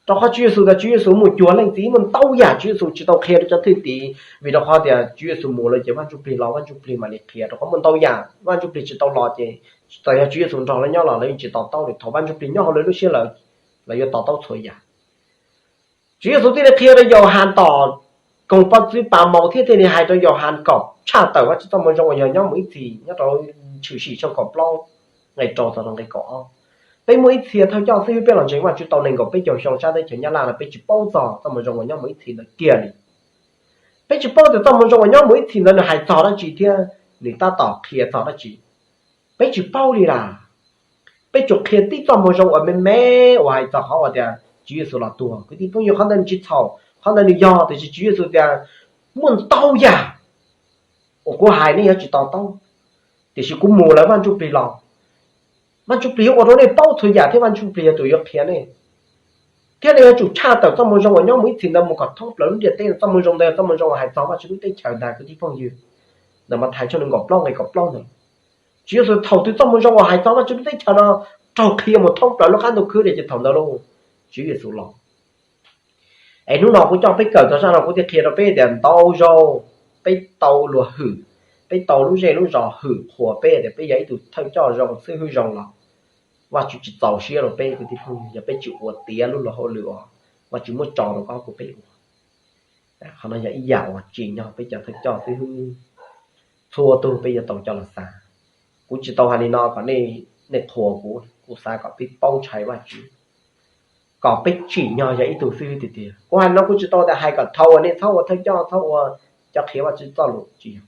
Rau qhov Tswv Yexus tias Tswv Yexus mus cuag leej txiv, muaj ntau yam Tswv Yexus tsis tau qhia rau cov thwj tim, vim rau qhov tias Tswv Yexus mus lawm ces Vaj Ntsuj Plig los, Vaj Ntsuj Plig mam li qhia. Rau qhov muaj ntau yam Vaj Ntsuj Plig tsis tau los ces txawm yog Tswv Yexus nrog lawv nyob los lawv yeej tsis to taub li. Thaum Vaj Ntsuj Plig nyob hauv lawv lub siab lawm, lawv yuav to taub txhua yam. Tswv Yexus thiaj li qhia rau Yauhas tom koog pov txwv Pamaus thiab thiaj li hais rau Yauhas kom tshaj tawm Vajtswv txoj moo zoo uas yog nyob mus ib txhis, nyob rau Tshwm Sim tshooj kaum plaub nqe rau txog rau nqe kaum ob. Peb muaj ib txhia thawj coj xib hwb peb los ntseeg Vajtswv tau nees nkaum peb caug xyoo sab teb chaws Nyab Laj no peb tsis paub txog txoj moo zoo uas nyob mus ib txhis ntawd kiag li. Peb tsis paub tias txoj moo zoo uas nyob mus ib txhis ntawd nws hais txog dab tsi thiab nws tab tom qhia txog dab tsi. Peb tsis paub li las. Peb tsuas qhia tib txoj moo zoo uas me me uas hais txog qhov uas tias Tswv Yexus los tuag. Kwv tij phooj ywg, qhov ntawd nws tsis txhaum, qhov ntawd nws yog, tiam sis Tswv Yexus tias muaj ntau yam uas kuv hais nej yuav tsis to taub, tiam sis kuv mus lawm Vaj Ntsujplig los, Vaj Ntsujplig yuav ua rau nej paub txhua yam thiab Vaj Ntsujplig yog tus yuav qhia nej. Thiab nej yuav tsum tshaj tawm txoj moo zoo uas nyob mus ib txhis ntawd mus kom thoob plaws lub ntiaj teb. Txoj moo zoo ntawd yog txoj moo zoo uas hais txog Vajtswv lub teb chaws ntag kwv tij phooj ywg. Ntawm Mathais tshooj nees nkaum plaub nqe kaum plaub ntawd. Tswv Yexus thaum twg txoj moo zoo uas hais txog Vajtswv lub teb chaws no raug qhia mus thoob plaws lub qab ntuj khwb ces thaum ntawd lauj, Tswv Yexus los. Es hnub no kuv coj peb kawm txog zaj no kuv thiaj qhia rau peb tias ntau zaus peb tau luag hwm, peb tau lub zej lub zos hwm qhuas peb tias peb yog ib tug thawj coj zoo xib hwb zoo los Vajtswv tsis txaus siab rau peb kwv tij phooj ywg yog peb tsis ua tiav lub luag hauj lwm uas Vajtswv muab tso rau koj kuv peb ua. Qhov no yog ib yam uas tsim nyog peb cov thawj coj xib hwb txhua tug peb yuav tau coj los xav. Kuv tsis tau hais li no kom nej qhuas kuv, kuv xav kom peb paub ntshai Vajtswv, kom peb tsim nyog yog ib tug xib hwb tiag tiag. Kuv hais no kuv tsis tau tias hais kom thaum uas nej txhob ua thawj coj, txhob ua cov qhia Vajtswv txoj lus, tsis yog.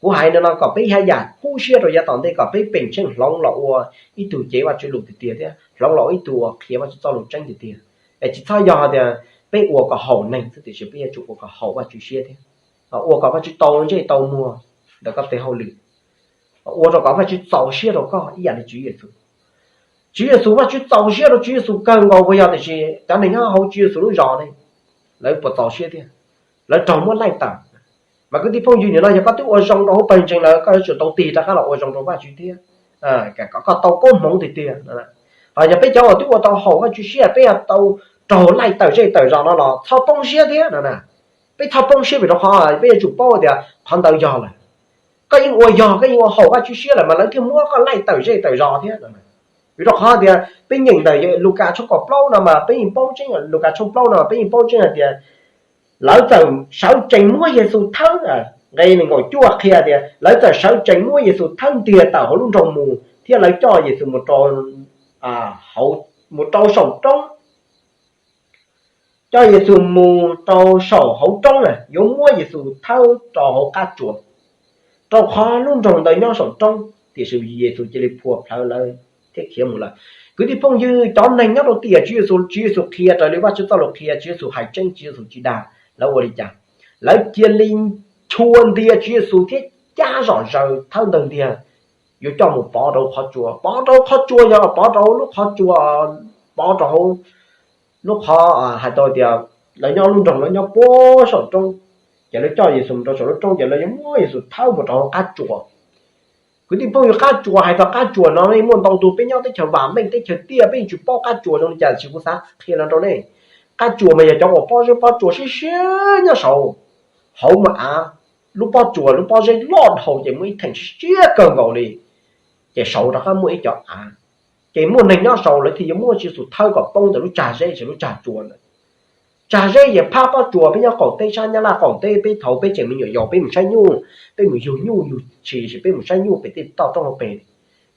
Kuv hais no no kom peb haj yam kub siab rau yav tom ntej kom peb peem tsheej hloov los ua ib tug cev Vajtswv lus tiag tiag thiab hloov los ua ib tug uas qhia Vajtswv txoj lus tseeb tiag tiag. Es tsis txhob yog tias peb ua kom haum neeg xwb tiam sis peb yuav tsum ua kom haum Vajtswv siab thiab ua kom Vajtswv tau ntsej tau muag ntawm koj tej hauj lwm, ua rau kom Vajtswv txaus siab rau koj ib yam li Tswv Yexus. Tswv Yexus, Vajtswv txaus siab rau Tswv Yexus kawg nkaus puas yog? Tiam sis cov neeg nyob hauv Tswv Yexus lub zos ne, lawv puas txaus siab thiab? Lawv raug muab laij tawm. Mas kwv tij phooj ywg, nim no yog koj twb ua zoo rau hauv pawg ntseeg lawm, koj yuav tsum tau tig rov qab los ua zoo rau Vajtswv thiab, kom koj tau koob hmoov tiag tiag. Ho yog peb cov uas twb ua tau haum Vajtswv siab peb yuav tau raug laij tawm zej tawm zos no los txhob poob siab thiab no na. Peb txhob poob siab vim rau qhov peb yuav tsum paub tias qhov ntawd yog lawm. Koj yeej ua yog, koj yeej ua haum Vajtswv siab lawm mas lawv thiaj muab koj laij tawm zej tawm zos thiab. Vim rau qhov tias peb nyeem ntawm Lukas tshooj kaum plaub no mas peb yeej paub tseeb, Lukas tshooj plaub no peb yeej paub tseeb hais tias lawv txawm sawv tsees muab Yexus thawb. Nqe nees nkaum cuaj qhia tias lawv txawm sawv tsees muab Yexus thawb ntiag tawm hauv lub nroog mus thiab lawv coj Yexus mus rau, mus rau saum roob. Coj Yexus mus rau saum hauv roob na, yuav muab Yexus thawb rau hauv qab tsuas, rau qhov lub nroog ntawd nyob saum roob, tiam sis Yexus cia li phua plhawv lawv thiab khiav mus lawm. Kwv tij phooj ywg, cov neeg nyob rau tiam Tswv Yexus, Tswv Yexus qhia raws li Vajtswv txoj lus qhia, Tswv Yexus hais tseeb, Tswv Yexus tsis dag, lawv ua li cas? Lawv cia li chua ntiag Tswv Yexus thiab cab zom zaws thawb ntawg ntiag yuav coj mus pov rau qhov tsua. Pov rau qhov tsua yog pov rau lub qhov tsua, pov rau hauv lub qhov, hais tau tias lawv nyob lub nroog lawv nyob puag saum roob, ces lawv coj Yexus mus rau saum lub roob ces lawv yuav muab Yexus thawb mus rau hauv qab tsuas. Kwv tij phooj ywg, qab tsuas, hais txog qab tsuas no nej muaj ntau tus, peb nyob teb chaws vam meej teb chaws tiaj peb yeej tsis paub qab tsuas zoo li cas, tiam sis kuv xav qhia no rau nej. Qab tsuas mas yog cov uas pob zeb pob tsuas siab siab nyob saud, hauv mas av, lub pob tsuas lub pob zeb loj dhau ces muaj ib theem siab kawg nkaus li, ces saud rov qab muaj ib cov av. Ces muaj neeg nyob saud lawv thiaj yuav muab Tswv Yexus thawb kom poob ntawm lub tsag zeb, lub tsag tsuas ntawd. Tsag zeb yog phab pob tsuas, peb nyob qaum teb sab Nyab Laj qaum teb, peb thaum peb tseem me nyuam yaus peb mus saib nyuj, peb mus yug nyuj yug tshis, peb mus saib nyuj pem tej toj roob hauv pes,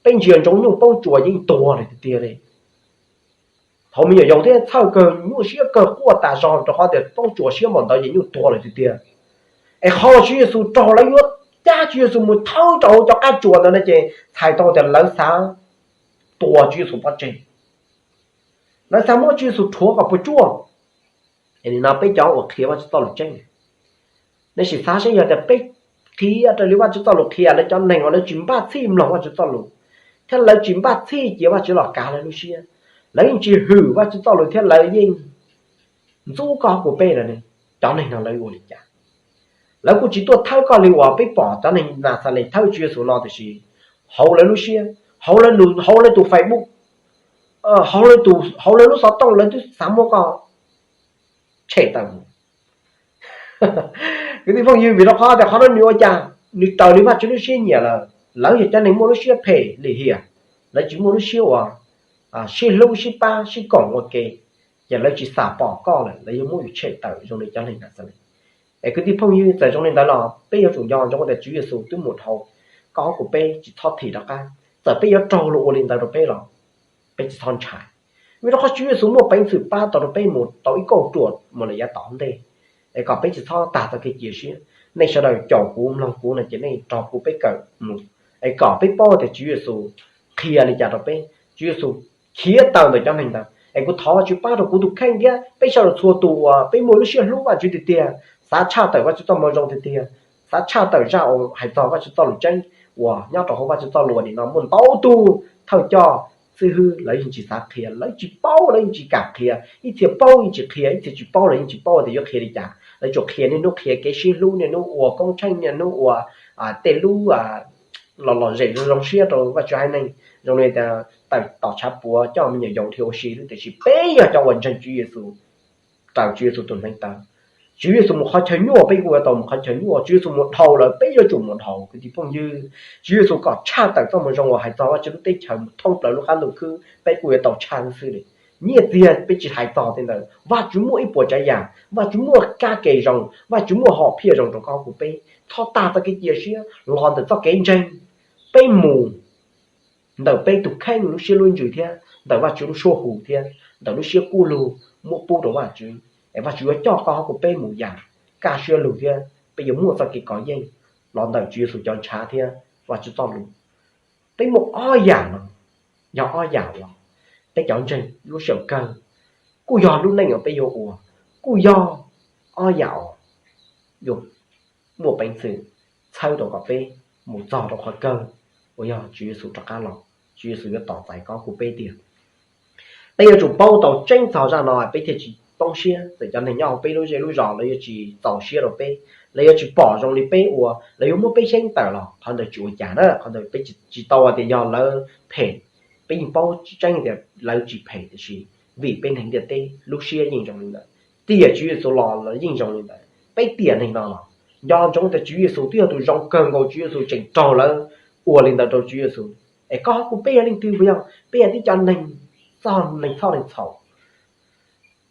peb ntsia ntsoov nyuj poob tsuas yeej tuag lawm tiag tiag li. Thaum me nyuam yaus thiab txhawj kawg, nyuaj siab kawg, quaj tas zog rau qhov tias poob tsuas siab npaum ntawd ces nyuj tuag lawm tiag tiag. Es qhov uas Tswv Yexus raug lawv yuav cab Tswv Yexus mus thawb rau hauv cov qab tsuas ntawd no ces txhais tau tias lawv xav tua Tswv Yexus pov tseg, lawv xav muab Tswv Yexus rhuav kom puas tsuaj. Nim no peb cov uas qhia Vajtswv txoj lus tseeb, nej sim xav seb yog tias peb qhia raws li Vajtswv txoj lus qhia, lawv cov neeg uas lawv tsis npaj txhij mloog Vajtswv txoj lus thiab lawv tsis npaj txhij cia Vajtswv los kav lawv lub siab, lawv yeej tsis hwm Vajtswv txoj lus thiab lawv yeej ntxub koj kuv peb lawm ne, cov neeg no lawv ua li cas? Lawv kuj tsis tuaj thawb koj li uas peb pom cov neeg Naxales thawb Tswv Yexus no, tiam sis hauv lawv lub siab, hauv lawv, hauv lawv tus Facebook, hauv lawv lub xov tooj lawv twb xav muab koj tshem tawm mus. Kwv tij phooj ywg, vim rau qhov tias qhov no nws ua cas? Nws raws li Vajtswv lub siab nyiam lawm. Lawv yog cov neeg muaj lub siab phem lim hiam, lawv tsis muaj lub siab uas sib hlub sib pab sib koom ua ke, ces lawv tsis xam pom koj lawm, lawv yuav muab yus tshem tawm zoo li cov neeg Naxales. Es kwv tij phooj ywg, txawm zoo li ntawd los peb yuav tsum nco ntsoov tias Tswv Yexus twb mus dhau koj kuv peb, tsis txhob thim rov qab. Txawm peb yuav raug luag ua li ntawd rau peb los Peb tsis txhob ntshai, vim rau qhov Tswv Yexus muaj peev xwm pab tau rau peb mus tau ib kauj ruam mus lawm yav tom ntej. Es kom peb tsis txhob tag txoj kev cia siab. Nej sawv daws caum kuv mloog kuv no ces nej nrog kuv peb kawm mus, es kom peb paub tias Tswv Yexus qhia li cas rau peb, Tswv Yexus khiav tawm ntawm cov neeg ntawd. Es kuv thov Vajtswv pab rau kuv tus kheej thiab peb sawv daws txhua tus uas peb muaj lub siab hlub Vajtswv tiag tiag, xav tshaj tawm Vajtswv txoj moo zoo tiag tiag, xav tshaj tawm zaj uas hais txog Vajtswv txoj lus tseeb uas nyob rau hauv Vajtswv txoj lus nim no muaj ntau tug thawj coj xib hwb lawv yeej tsis xav qhia, lawv tsis paub lawv yeej tsis kam qhia, ib txhia paub yeej tsis qhia, ib txhia tsis paub lawv yeej tsis paub tias yuav qhia li cas. Lawv tsuas qhia niaj hnub qhia kev sib hlub, niaj hnub ua koob tsheej, niaj hnub ua tej lub los lom zem zoo zoo siab rau Vajtswv haiv neeg, zoo li tias tawm tom tshav puav coj me nyuam yaus dhia ua si xwb. Tiam sis peb yog cov uas ntseeg Tswv Yexus, raws Tswv Yexus tus hneev taw. Tswv Yexus mus qhov chaw nyuaj peb kuj yuav tau mus qhov chaw nyuaj, Tswv Yexus mus dhau lawm peb yuav tsum mus dhau kwv tij phooj ywg. Tswv Yexus kom tshaj tawm txoj moo zoo uas hais txog Vajtswv lub teb chaws mus thoob plaws lub qab ntuj khwb peb kuj yuav tau tshaj xwb li. Nyiaj txiag peb tsis hais txog tej ntawd, Vajtswv muaj ib puas tsav yam, Vajtswv muaj kab ke zoo, Vajtswv muaj hom phiaj zoo rau koj kuv peb. Txhob tag txoj kev cia siab los ntawm txoj kev ntseeg, peb mus ntawm peb tus kheej lub siab lub ntsws thiab ntawm Vajtswv lub suab hu thiab ntawm lub siab kub lug muab pub rau Vajtswv, es Vajtswv yuav coj koj hauv kuv peb mus yam kaj siab lug thiab peb yuav muaj txoj kev kov yeej los ntawm Tswv Yexus cov ntshav thiab Vajtswv txoj lus. Peb muaj ob yam no, yog ob yam uas peb cov ntseeg lub sij hawm kawg kuj yog lub neej uas peb yuav ua, kuj yog ob yam uas yuav muaj peev xwm txhawb rau kom peb mus txog rau qhov kawg uas yog Tswv Yexus rov qab los, Tswv Yexus yuav tos txais koj kuv peb tiag. Peb yuav tsum paub tau tseeb txog zaj no peb thiaj tsis poob siab. Txawm cov neeg nyob hauv peb lub zej lub zos lawv yuav tsis txaus siab rau peb, lawv yuav tsis pom zoo li peb ua, lawv yuav muab peb xyeeb tawm los qhov ntawd tsis ua cas na. Qhov ntawd peb tsis tau tias yog lawv phem, peb yeej paub tseeb tias lawv tsis phem tiam sis vim peb neeg ntiaj teb lub siab yeej zoo li ntawd, tiam Tswv Yexus los los yeej zoo li ntawd. Peb tiam neeg no los nco ntsoov tias Tswv Yexus twb yog tus zoo kawg nkaus, Tswv Yexus tseem raug lawv ua li ntawd rau Tswv Yexus. Es koj kuv peb yog leej twg? Puas yog peb yog tib co neeg txog neeg txhoj neeg txhaum,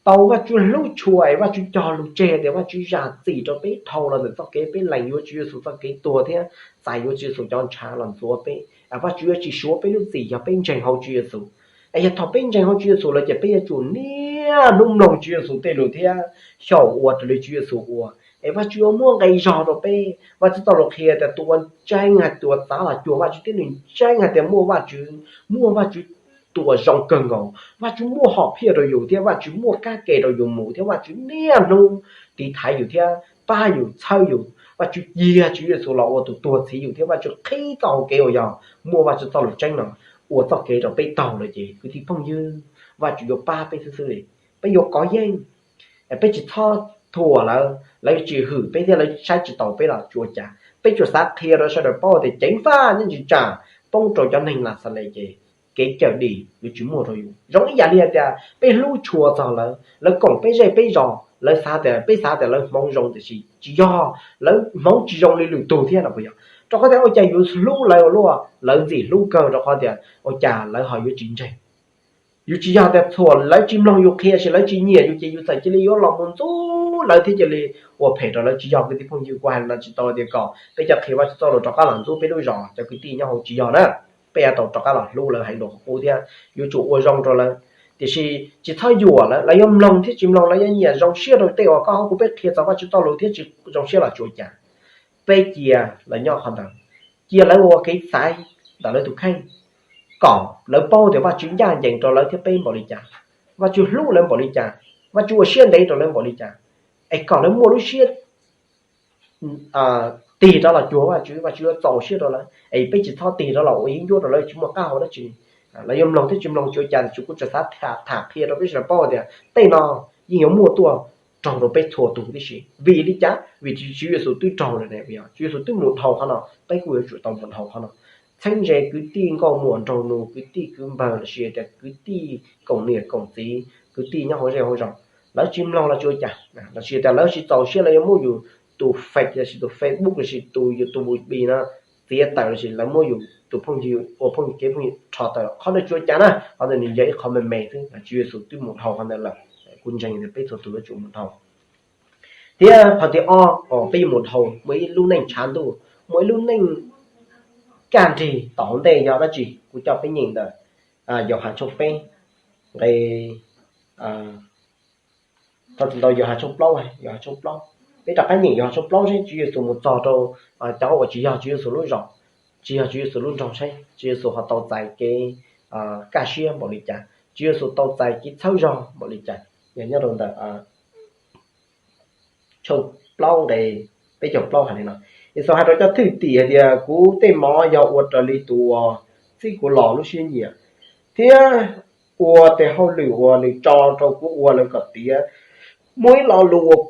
tau Vajtswv hlub tshua es Vajtswv cog lus tseg tias Vajtswv zam txim rau peb dhau los ntawm txoj kev peb lees yuav Tswv Yexus txoj kev tuag thiab txais yuav Tswv Yexus cov ntshav los ntxuav peb. Vajtswv yuav tsis suav peb lub txim yog peb ntseeg hauv Tswv Yexus. Es yog thaum peb ntseeg hauv Tswv Yexus lawm ces peb yuav tsum niaj hnub mloog Tswv Yexus tej lus thiab xyaum ua raws li Tswv Yexus ua, es Vajtswv yuav muab nqi zog rau peb. Vajtswv txoj lus qhia tias tus uas ntseeg hais tus uas txav los cuag Vajtswv thiab nws ntseeg hais tias muaj Vajtswv, muaj Vajtswv tus uas zoo kawg nkaus, Vajtswv muaj hom phiaj rau yus thiab Vajtswv muaj kab ke rau yus mus thiab Vajtswv niaj hnub tiv thaiv yus thiab pab yus txhawb yus. Vajtswv cia Tswv Yexus los ua tus tuag txhiv yus thiab Vajtswv qhib txoj hau kev uas yog muaj Vajtswv txoj lus tseeb no ua txoj kev rau peb taug lawm ces kwv tij phooj ywg, Vajtswv yuav pab peb xwb xwb li. Peb yuav kov yeej, peb tsis txhob thuam lawv, lawv tsis hwm peb thiab lawv saib tsis taus peb los tsis ua cas. Peb tsuas xav qhia rau sawv daws paub tias ceev faj nyob ntsis tsam poob rau cov neeg Naxales ces kev cawm dim yuav tsis muaj rau yus. Zoo ib yam li hais tias peb hlub tshua txog lawv, lawv koom peb zej peb zos, lawv xav tias peb xav tias lawv hmoov zoo tiam sis tsis yog, lawv hmoov tsis zoo li lwm tus thiab no puas yog? Rau qhov tias ua cas yus hlub lawv ua luaj, lawv ntxim hlub kawg rau qhov tias ua cas lawv ho yuav tsis ntseeg. Yus tsis yog tias txhuam lawv tsis mloog yus qhia, lawv tsis nyiam yus ces yus txawm cia li yuav los mus ntxub lawv thiab cia li ua phem rau lawv, tsis yog kwv tij phooj ywg. Kuv hais no tsis tau tias kom peb cov qhia Vajtswv txoj lus rov qab los ntxub peb lub zos cov kwv tij nyob hauv, tsis yog na. Peb yuav tau rov qab los hlub lawv heev dua qub thiab yuav tsum ua zoo rau lawv. Tiam sis tsis txhob yuam lawv, lawv yuav mloog thiab tsis mloog, lawv yuav nyiam zoo siab rau tej uas koj hauv kuv peb qhia txog Vajtswv txoj lus thiab tsis zoo siab los tsis ua cas. Peb cia lawv nyob qhov ntawd, cia lawv ua kev xaiv ntawm lawv tus kheej, kom lawv paub tias Vajtswv ncaj ncees rau lawv thiab peb npaum li cas, Vajtswv hlub lawv npaum li cas, Vajtswv ua siab ntev rau lawv npaum li cas, es kom lawv muaj lub siab tig rov los cuag Vajtswv, Vajtswv yuav txaus siab rau lawv. Es peb tsis txhob tig rov los ua yeeb ncuab rau lawv tsis muaj qab hau dab tsi. Lawv yuav mloog thiab tsis mloog tsis ua cas, tab sis kuv tsuas xav tham qhia rau peb sawv daws paub tias tej no yeej yuav muaj tuaj raug rau peb txhua tus tib si. Vim li cas? Vim Tswv Yexus twb raug lawm ne, Tswv Yexus twb mus dhau qhov no, peb kuj yuav tsum tau mus dhau qhov no. Txheeb ze kwv tij nkauj muam nraug nus, kwv tij kwv npawg lossis tias kwv tij koom niam koom txiv, kwv tij nyob hauv zej hauv zos, lawv tsis mloog los tsis ua cas, lossis tias lawv tsis txaus siab lawv yuav muab yus tus fake lossis tus Facebook lossis tus YouTube no txiav tawm lossis lawv muab yus tus phooj ywg ua phooj ywg kev phooj ywg rho tawm, qhov ntawd tsis ua cas na. Qhov ntawd nws yog ib qho me me xwb, Tswv Yexus twb mus dhau qhov ntawd lawm. Kuv ntseeg tias peb txhua tus yuav tsum mus dhau. Thiab qhov thib ob uas peb yuav mus dhau, muaj ib lub neej tshav ntuj, muaj ib lub neej kaj nrig tom hauv ntej yog dab tsi? Kuv coj peb nyeem ntawm Yauhas tshooj peb nqe, tau txim ntau, Yauhas tshooj plaub, Yauhas tshooj plaub. Peb rov qab nyeem Yauhas tshooj plaub seb Tswv Yexus mus txog rau cov uas tsis yog Tswv Yexus lub zos, tsis yog Tswv Yexus lub nroog seb Tswv Yexus ho tau txais kev kaj siab npaum li cas, Tswv Yexus tau txais kev txhawb zog npaum li cas. Yog nyob rau ntawm tshooj plaub nqe peb caug plaub hais li no: Yexus hais rau cov thwj tim hais tias, kuv tej mov yog ua raws li tus uas txib kuv los lub siab nyiam, thiab ua tes hauj lwm uas nws tso rau kuv ua lawm kom tiav. Muaj ib lo lus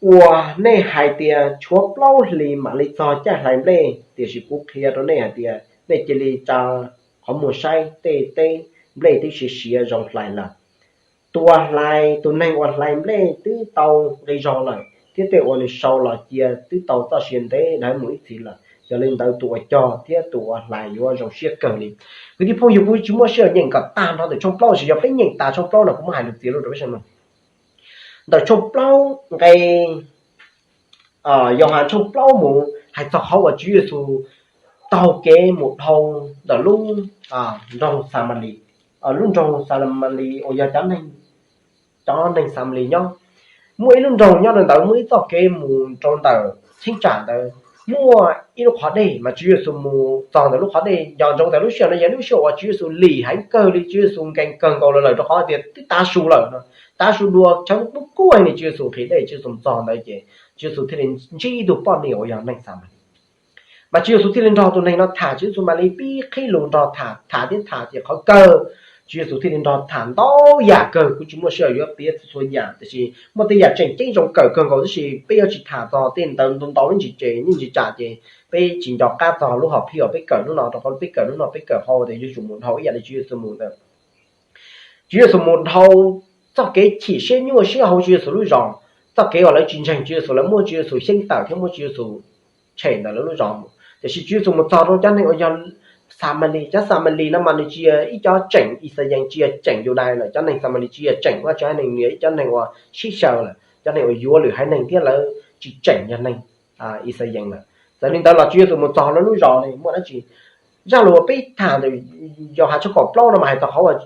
uas nej hais tias, tshuav plaub hlis mam li txog caij hlais nplej, tiam sis kuv qhia rau nej hais tias, nej cia li tsa qhov muag saib tej teb nplej twb siav siav zoo hlais lawm. Tus uas hlais, tus neeg uas hlais nplej twb tau nqi zog lawm, thiab tej uas nws sau los cia twb tau txoj sia ntev dhawv mus ib txhis lawm. Yog li ntawd tus uas cog thiab tus uas hlais yuav zoo siab kawg li. Kwv tij phooj ywg, kuv tsis muaj sij hawm nyeem kom tag nrho ntawm tshooj plaub, sis yog peb nyeem tas tshooj plaub no kuv muab hais lus txiv lus rau peb sawv daws mloog. Ntawm tshooj plaub nqe, Yauhas tshooj plaub mus hais txog qhov uas Tswv Yexus taug kev mus dhau ntawm lub nroog Xamalis, lub nroog Xamalis uas yog cov neeg Xamalis nyob. Muaj ib lub nroog nyob rau ntawd, muaj ib txoj kev mus rau ntawm cheeb tsam ntawd, muaj ib lub qhov dej, mas Tswv Yexus mus txog ntawm lub qhov dej. Nco ntsoov tias lub sij hawm no yog lub sij hawm uas Tswv Yexus lim heev kawg li, Tswv Yexus nkees kawg nkaus lawm, rau qhov tias twb tav su lawm no, tav su dua, tshav kub kub heev li, Tswv Yexus nqhis dej, Tswv Yexus mus txog ntawd ces Tswv Yexus thiaj li ntsib ib tug poj niam uas yog neeg Xamalis. Mas Tswv Yexus thiaj li nrog tus neeg no tham, Tswv Yexus mam li pib qhib lus nrog tham, tham thiab tham ces qhov kawg Tswv Yexus thiaj li nrog tham ntau yam kawg. Kuv tsis muaj sij hawm yuav piav txhua yam, tiam sis muaj tej yam tseem ceeb zoo kawm kawg nkaus, tab sis peb yuav tsis tham txog tej ntawd ntau ntau, ib ntsis ces ib ntsis tsam ces peb tsis nco qab txog lub hom phiaj uas peb kawm hnub no, rau qhov peb kawm hnub no peb kawm hauv tias yuav tsum mus dhau ib yam li Tswv Yexus mus ntawd. Tswv Yexus mus dhau txoj kev chim siab nyuaj siab hauv Tswv Yexus lub zos, txoj kev uas lawv tsis ntseeg Tswv Yexus, lawv muab Tswv Yexus xyeeb tawm thiab muab Tswv Yexus tshem ntawm lawv lub zos mus. Tiam sis Tswv Yexus mus txog rau cov neeg uas yog Xamalis. Cov Xamalis no mas nws tsis yog ib cov tseem Yixalayees, tsis yog tseem Yudais lawm. Cov neeg Xamalis tsis yog tseem Vajtswv haiv neeg, nws yog ib cov neeg uas sib xyaw lawm, cov neeg uas yuav lwm haiv neeg thiab lawv tsis tseem yog neeg Yixalayees lawm. Txawm li ntawd los Tswv Yexus mus txog lawv lub zos ne muaj dab tsi? Zaj lus uas peb tham ntawm Yauhas tshooj kaum plaub no mas hais txog qhov uas,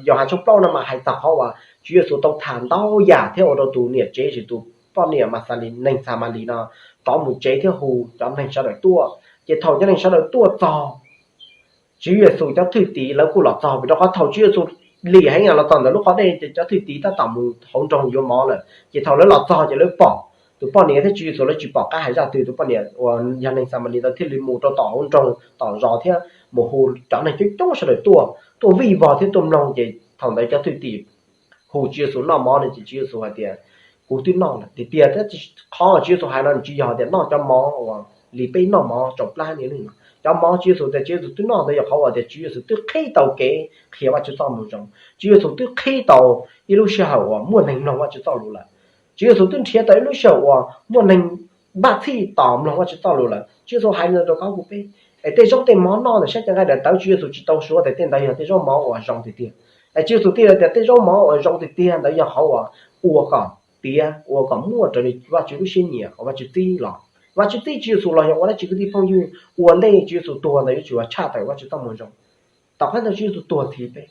Yauhas tshooj plaub no mas hais txog qhov uas Tswv Yexus tau tham ntau yam thiab ua rau tus niam tsev, tus poj niam Maxalis, neeg Xamalis no rov mus tsev thiab hu cov neeg sawv daws tuaj. Ces thaum cov neeg sawv daws tuaj txog, Tswv Yexus cov thwj tim lawv kuj los txog, vim rau qhov thaum Tswv Yexus lim heev los txog ntawm lub qhov dej ces cov thwj tim tab tom mus hauv nroog yuav mov lawm. Ces thaum lawv los txog ces lawv pom tus poj niam thiab Tswv Yexus, lawv tsis pom qab hais zaj twg, tus poj niam uas yog neeg Xamalis ntawd thiaj li mus rau tom hauv nroog tom zos thiab mus hu cov neeg coob coob sawv daws tuaj, tuaj vij vog thiab tuaj mloog. Ces thaum ntawd cov thwj tim hu Tswv Yexus noj mov no ces Tswv Yexus hais tias, kuv twb noj lawm tiag tiag. Thiab qhov Tswv Yexus hais no nws tsis yog tias noj cov mov uas li peb noj mov tsaus plab ni no. Cov mov Tswv Yexus tias Tswv Yexus twb noj ntawd yog qhov uas tias Tswv Yexus twb qhib tau kev qhia Vajtswv txoj moo zoo. Tswv Yexus twb qhib tau ib lub sij hawm uas muaj neeg mloog Vajtswv txoj lus lawm. Tswv Yexus twb nrhiav tau ib lub sij hawm uas muaj neeg npaj txhij tos mloog Vajtswv txoj lus lawm. Tswv Yexus hais li no rau koj kuv peb, es tej zaub tej mov noj ntawm sab cev nqaij daim tawv, Tswv Yexus tsis tau suav tias tej ntawd yog tej zaub mov uas zoo tiag tiag. Es Tswv Yexus thiaj li tias tej zaub mov uas zoo tiag tiag ntawd yog qhov uas ua kom tiav, ua kom muaj raws li Vajtswv lub siab nyiam uas Vajtswv txib los. Vajtswv txib Tswv Yexus los yog ua dab tsi kwv tij phooj ywg? Ua ntej Tswv Yexus tuag ntawd yuav tsum tshaj tawm Vajtswv txoj moo zoo. Tom qab ntawd Tswv Yexus tuag thiv peb.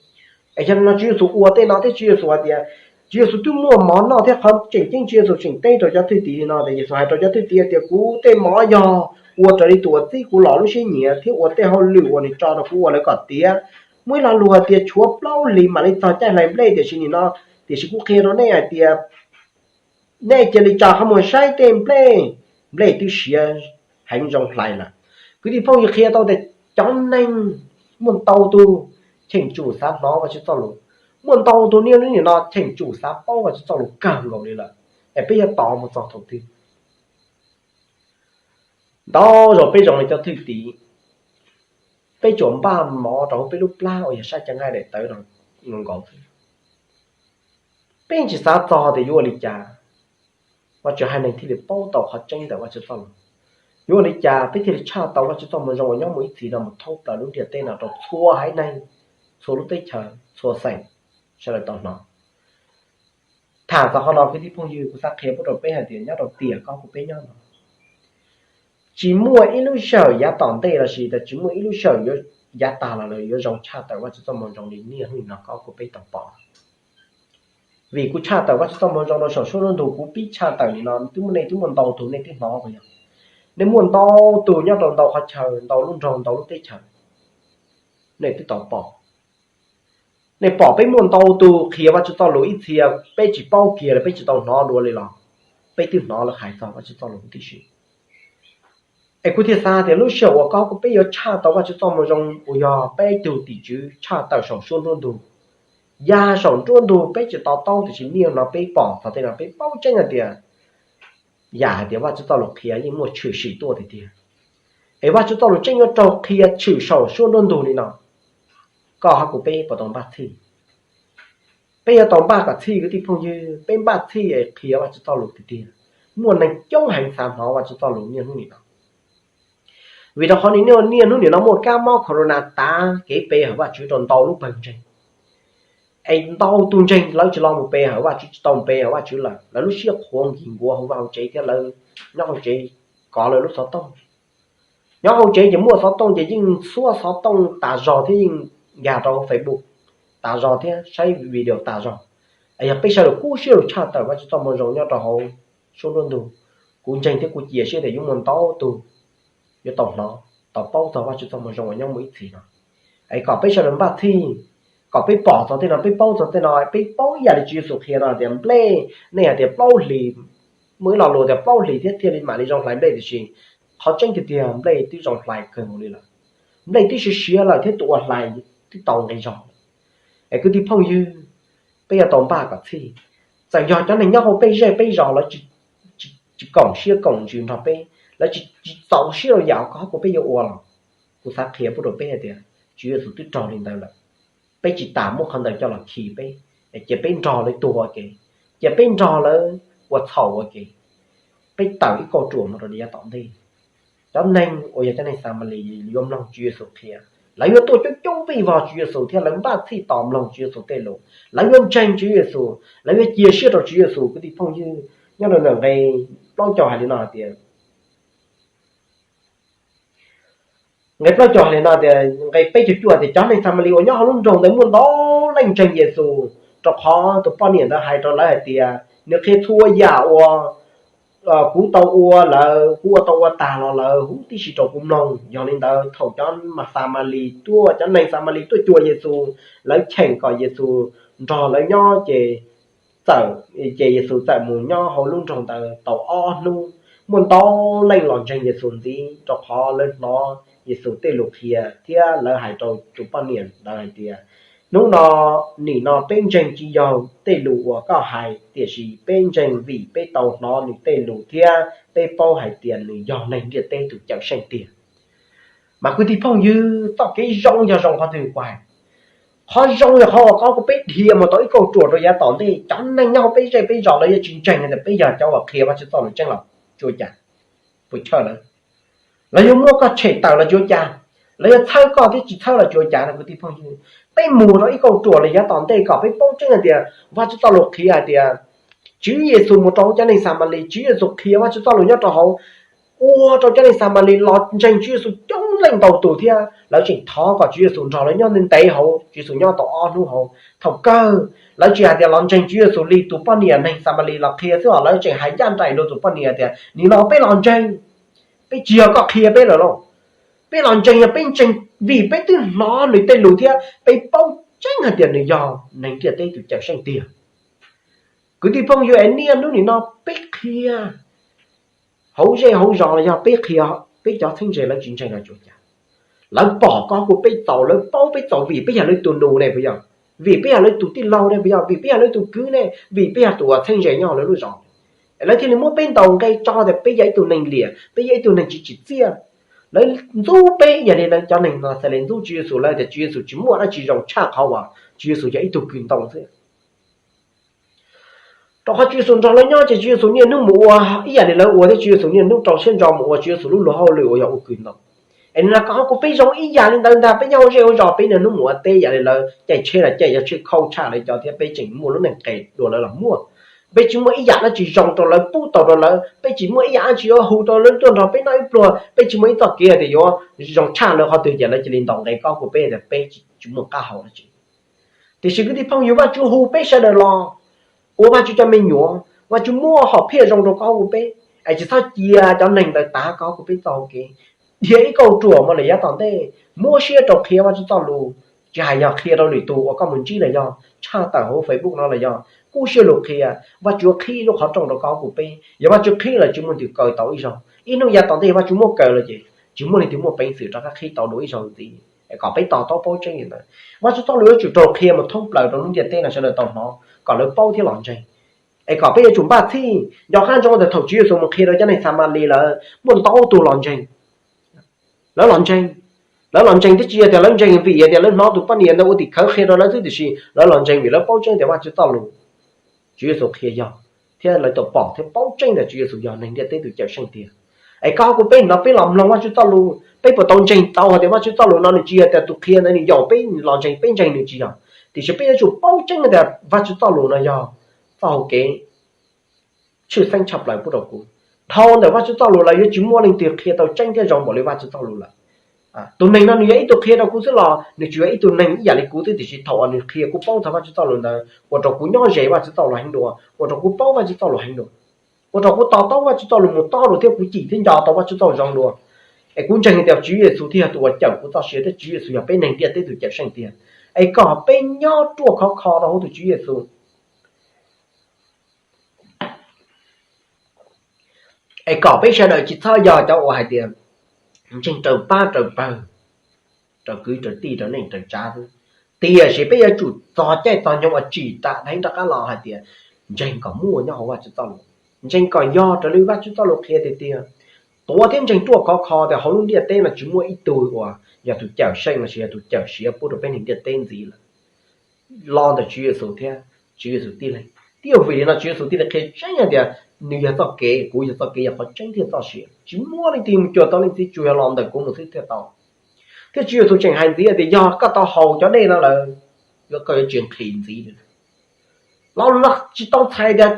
Es yog li no Tswv Yexus ua tej no thiab Tswv Yexus hais tias, Tswv Yexus twb muaj mov noj thiab qhov tseem ceeb Tswv Yexus tseem teb rau cov thwj tim li no tias, Yexus hais rau cov thwj tim tias, kuv tej mov yog ua raws li tus uas txib kuv los lub siab nyiam thiab ua tej hauj lwm uas nws tso rau kuv ua lawm kom tiav. Muaj ib lo lus hais tias tshuav plaub hlis mam li txog caij hlais nplej, tiam sis nim no, tiam sis kuv qhia rau nej hais tias, nej cia li tsa qhov muag saib tej nplej, nplej twb siav heev zoo hlais lawm. Kwv tij phooj ywg, qhia tau tias cov neeg muaj ntau tus cheem tsum xav hnov Vajtswv txoj lus, muaj ntau tus niaj hnub nim no cheem tsum xav paub Vajtswv txoj lus kawg nkaus li lawm. Es peb yuav tos mus txog thaum twg? Ntau zaus peb zoo li cov thwj tim, peb tsuas npaj mov rau hauv peb lub plab uas yog sab cev nqaij daim tawv nkaus nkaus xwb. Peb tsis xav txog tias yuav ua li cas Vajtswv haiv neeg thiaj li paub tau qhov tseeb ntawm Vajtswv txoj lus. Yuav ua li cas peb thiaj li tshaj tau Vajtswv txoj moo zoo uas nyob mus ib txhis no mus thoob plaws lub ntiaj teb no rau txhua haiv neeg, txhua lub teb chaws, txhua xeem, sawv daws tau hnov. Tham txog qhov no kwv tij phooj ywg, kuv xav qhia pub rau peb hais tias nyob rau tiam koj kuv peb nyob no, tsis muaj ib lub sij hawm yav tom ntej los sis tsis muaj ib lub sij hawm yuav yav tag los lawv yuav zoo tshaj tawm Vajtswv txoj moo zoo li niaj hnub no koj kuv peb tau pom. Vim kuv tshaj tawm Vajtswv txoj moo zoo rau saum suab nruab ntug, kuv pib tshaj tawm li no twb muaj, nej twb muaj ntau tus nej twb hnov puas yog? Nej muaj ntau tus nyob rau ntau qhov chaw, ntau lub nroog, ntau lub teb chaws, nej twb tau pom. Nej pom peb muaj ntau tus qhia Vajtswv txoj lus ib txhia peb tsis paub kiag los peb tsis tau hnov dua li los peb twb hnov lawv hais txog Vajtswv txoj lus huv tib si. Es kuv thiaj xav tias lub sij hawm uas koj kuv peb yuav tshaj tau Vajtswv txoj moo zoo uas yog peb tug tim tswv tshaj tawm saum suab nruab ntug, ya saum nruab ntug peb tsis to taub tiam sis niaj no peb pom txog tej no peb paub tseeb hais tias, yam hais tias Vajtswv txoj lus qhia yeej muaj tshwm sim tuaj tiag tiag. Es Vajtswv txoj lus tseeb yuav raug qhia tshwm saum suab nruab ntug li no, koj hab kuv peb puas tau npaj txhij? Peb yuav tau npaj kom txhij kwv tij phooj ywg, peb npaj txhij es qhia Vajtswv txoj lus tiag tiag. Muaj neeg coob heev xav hnov Vajtswv txoj lus niaj hnub nim no. Vim rau qhov niaj hnub nim no muaj kab mob corona tav kev pe hawm Vajtswv rau ntau lub pawg ntseeg. Es ntau tus ntseeg lawv tsis los mus pe hawm Vajtswv, tsis tau mus pe hawm Vajtswv lawm, lawv lub siab qhuav nkig nkuav hauv vaj hauv tsev thiab lawv nyob hauv tsev kov lawv lub xov tooj. Nyob hauv tsev ces muaj xov tooj ces yeej xuab xov tooj tas zog thiab yeej nkag rau Facebook tas zog thiab saib video tas zog. Es yog peb sawv daws kub siab lug tshaj tawm Vajtswv txoj moo zoo nyob rau hauv suab nruab ntug, kuv ntseeg thiab kuv cia siab tias yuav muaj ntau tus yuav tau hnov, tau paub txog Vajtswv txoj moo zoo uas nyob mus ib txhis no. Es kom peb sawv daws npaj txhij, kom peb pom txog tej no, peb paub txog tej no, peb paub ib yam li Tswv Yexus qhia no tias nplej, nej hais tias plaub hlis, muaj ib lo lus tias plaub hlis thiab thiaj li mam li zoo hlais nplej, tiam sis qhov tseeb tiag tiag nplej twb zoo hlais kawg nkaus li lawm. Nplej twb siav siav lawm thiab tus uas hlais twb tau nqi zog. Es kwv tij phooj ywg, peb yuav tau npaj kom txhij. Txawm yog cov neeg nyob hauv peb zej peb zos lawv tsis koom siab koom ntsws nrog peb, lawv tsis txaus siab rau yam koj kuv peb yuav ua los, kuv xav qhia pub rau peb hais tias Tswv Yexus twb raug li ntawd lawm. Peb tsis tas muab qhov ntawd coj los khi peb, cia peb nrog lawv tuag ua ke, cia peb nrog lawv ua txhaum ua ke. Peb tawm ib kauj ruam mus rau yav tom ntej. Cov neeg uas yog cov neeg Xamalis yuav mloog Tswv Yexus qhia, lawv yuav tuaj coob coob vij vog Tswv Yexus thiab lawv npaj txhij tos mloog Tswv Yexus tej lus, lawv yuav ntseeg Tswv Yexus, lawv yuav cia siab rau Tswv Yexus. Kwv tij phooj ywg, nyob rau nqe plaub caug hais li no hais tias, nqe plaub caug hais li no tias, nqe peb caug cuaj tias cov neeg Xamalis uas nyob hauv lub nroog ntawd muaj ntau leej ntseeg Yexus, rau qhov tus poj niam ntawd hais rau lawv hais tias nws qhia txhua yam uas kuv tau ua lawm, kuv ua tau ua tag los lawv huv tib si rau kuv mloog. Yog li ntawd thaum cov Xamalis tuaj, cov neeg Xamalis tuaj cuag Yexus, lawv cheem kom Yexus nrog lawv nyob ces txawm, ces Yexus txawm mus nyob hauv lub nroog ntawd tau ob hnub. Muaj ntau leej los ntseeg Yexus ntxiv rau qhov lawv hnov Yexus tej lus qhia thiab lawv hais rau tus poj niam ntawd hais tias, hnub no, nim no peb ntseeg tsis yog tej lus uas koj hais, tiam sis peb ntseeg vim peb tau hnov nws tej lus thiab peb paub hais tias nws yog neeg ntiaj teb tus Cawmseej tiag. Mas kwv tij phooj ywg, txoj kev zoo yog zoo qhov twg kuv hais? Qhov zoo yog qhov uas koj kuv peb dhia mus tau ib kauj ruam rau yav tom ntej, cov neeg nyob hauv peb zej peb zos lawv yuav tsis ntseeg tias peb yog cov uas qhia Vajtswv txoj lus tseeb los tsis ua cas, puas chawj lawv. Lawv yuav muab koj tshem tawm los tsis ua cas, lawv yuav txhawb koj thiab tsis txhawb los tsis ua cas no kwv tij phooj ywg. Peb mus rau ib kauj ruam los yav tom ntej kom peb paub tseeb hais tias Vajtswv txoj lus qhia hais tias Tswv Yexus mus rau hauv cov neeg Xamalis, Tswv Yexus qhia Vajtswv txoj lus nyob rau hauv, ua rau cov neeg Xamalis los ntseeg Tswv Yexus coob leej ntau tus thiab lawv tseem thov kom Tswv Yexus nrog lawv nyob ntev ntev hauv. Tswv Yexus nyob tau ob hnub hauv. Thaum kawg lawv tsis hais tias los ntseeg Tswv Yexus li tus poj niam neeg Xamalis los qhia xwb os, lawv tseem hais ncaj nraim rau tus poj niam tias nim no peb los ntseeg, peb tsis yog koj qhia peb lawm lauj. Peb los ntseeg yog peb ntseeg vim peb twb hnov nws tej lus thiab peb paub tseeb hais tias nws yog neeg ntiaj teb tus Cawmseej tiag. Kwv tij phooj ywg, es niaj hnub nim no peb qhia hauv zej hauv zos los yog peb qhia, peb cov txheeb ze lawv tsis ntseeg los tsis ua cas. Lawv pom koj kuv peb txaus, lawv paub peb txaus vim peb yog lawv tus nus ne puas yog? Vim peb yog lawv tus tij laug ne puas yog? Vim peb yog lawv tus kwv ne? Vim peb yog tus uas txheeb ze nyob lawv lub zos? Es lawv thiaj li muab peb ntaus nqe tso tias peb yog ib tug neeg liam, peb yog ib tug neeg tsis tsim txiaj. Lawv ntxub peb ib yam li lawv cov neeg Naxales ntxub Tswv Yexus, lawv tias Tswv Yexus tsis muaj dab tsi zoo tshaj qhov uas Tswv Yexus yog ib tug kws ntoo xwb. Rau qhov Tswv Yexus nrog lawv nyob ces Tswv Yexus niaj hnub mus ua ib yam li lawv ua thiab Tswv Yexus niaj hnub rau siab ntso mus ua Tswv Yexus lub luag hauj lwm uas yog ua kws ntoo. Es nws los kom kuv peb zoo ib yam li ntawd ntag, peb nyob hauv zej hauv zos peb niaj hnub mus ua teb ib yam li lawv, caij tsheb los caij cov tsheb khauj tshaj lawv cov thiab peb tseem muaj lub neej qes dua lawv los muaj. Peb tsis muaj ib yam dab tsi zoo rau lawv pub tau rau lawv, peb tsis muaj ib yam dab tsi yuav hu rau lawv tuaj nrog peb noj ib pluag, peb tsis muaj ib txoj kev tias yuav zoo tshaj lawv qhov twg, ces lawv cia li ntaus nqe koj kuv peb tias peb tsis muaj qab hau dab tsi. Tiam sis kwv tij phooj ywg, Vajtswv hu peb sawv daws los ua Vajtswv cov me nyuam, Vajtswv muaj hom phiaj zoo rau koj kuv peb, es tsis txhob cia cov neeg ntawd tav koj kuv peb txoj hau kev. Dhia ib kauj ruam mus lawm yav tom ntej, muab siab rau qhia Vajtswv txoj lus, tsis hais yog qhia rau lwm tus uas koj mus ntsib los yog tshaj tawm hauv Facebook no los yog kub siab lug qhia, Vajtswv yuav qhib lub qhov rooj rau koj kuv peb. Yog Vajtswv qhib lawm tsis muaj leej twg kaw tau ib zaug, ib hnub yav tom ntej Vajtswv muab kaw lawm ces tsis muaj leej twg muaj peev xwm rov qab qhib tau dua ib zaug ntxiv. Kom peb to taub paub tseeb li ntawd. Vajtswv txoj lus yuav tsum raug qhia mus thoob plaws rau lub ntiaj teb no sawv daws tau hnov kom lawv paub thiab los ntseeg. Es kom peb yuav tsum npaj txhij, nco qab ntsoov tias thaum Tswv Yexus mus qhia rau cov neeg Xamalis lawm muaj ntau tus los ntseeg. Lawv los ntseeg, lawv los ntseeg twb tsis yog tias lawv ntseeg vim tias lawv hnov tus poj niam ntawd ua tim khawv qhia rau lawv xwb, tiam sis lawv los ntseeg vim lawv paub tseeb tias Vajtswv txoj lus Tswv Yexus qhia yog, thiab lawv tau pom thiab paub tseeb tias Tswv Yexus yog neeg ntiaj teb tus cawm seej tiag. Es koj kuv peb no peb los mloog Vajtswv txoj lus, peb puas tau ntseeg tau hais tias Vajtswv txoj lus no nws tsis yog tias tus qhia ntawd nws yaum peb los ntseeg, peb ntseeg nws tsis yog, tiam sis peb yuav tsum paub tseeb tias Vajtswv txoj lus no yog txoj hau kev tshwj xeeb tshaj plaws pub rau kuv. Dhau ntawm Vajtswv txoj lus lawm yuav tsis muaj leej twg qhia tau tseeb thiab zoo npaum li Vajtswv txoj lus lawm. Tus neeg no nws yog ib tug qhia rau kuv xwb los nws tsuas yog ib tug neeg ib yam li kuv xwb, tiam sis thaum uas nws qhia kuv paub txog Vajtswv txoj lus ntawd ua rau kuv nyob ze Vajtswv txoj lus heev dua, ua rau kuv paub Vajtswv txoj lus heev dua, ua rau kuv to taub Vajtswv txoj lus mus tob dua thiab kuv cim thiab nco tau Vajtswv txoj lus zoo dua. Es kuv ntseeg tias Tswv Yexus thiaj yog tus uas cawm kuv txoj sia thiab Tswv Yexus yog peb neeg ntiaj teb tus cawm seej tiag. Es kom peb nyob ruaj khov kho rau hauv tus Tswv Yexus. Es kom peb sawv daws tsis txhob yog cov uas hais tias ntseeg raws pab raws pawg, raws kwv raws tij raws neej raws tsav xwb, tiam sis peb yuav tsum txog caij txog nyoog uas tsim ram dheev rov qab los hais tias ntseeg kom muaj nyob hauv Vajtswv txoj lus, ntseeg kom yog raws li Vajtswv txoj lus qhia tiag tiag, tuav thiab ntseeg ruaj khov kho tias hauv lub ntiaj teb no tsis muaj ib tug uas yog tus cawm seej lossis yog tus cawm siav pub rau peb neeg ntiaj teb ntxiv lawm. Los ntawm Tswv Yexus thiab Tswv Yexus tib leeg. Twb yog vim li no Tswv Yexus thiaj li qhia tseeb hais tias nws yog txoj kev, kuv yog txoj kev, yog qhov tseeb thiab txoj sia, tsis muaj leej twg mus cuag tau leej txiv, tsuas yog los ntawm kuv mus xwb thiaj tau. Thiab Tswv Yexus tseem hais ntxiv tias yog koj tau haus cov dej no lawm, koj yuav tsis nqhis ntxiv li. Lo lus no tsis tau txhais tias,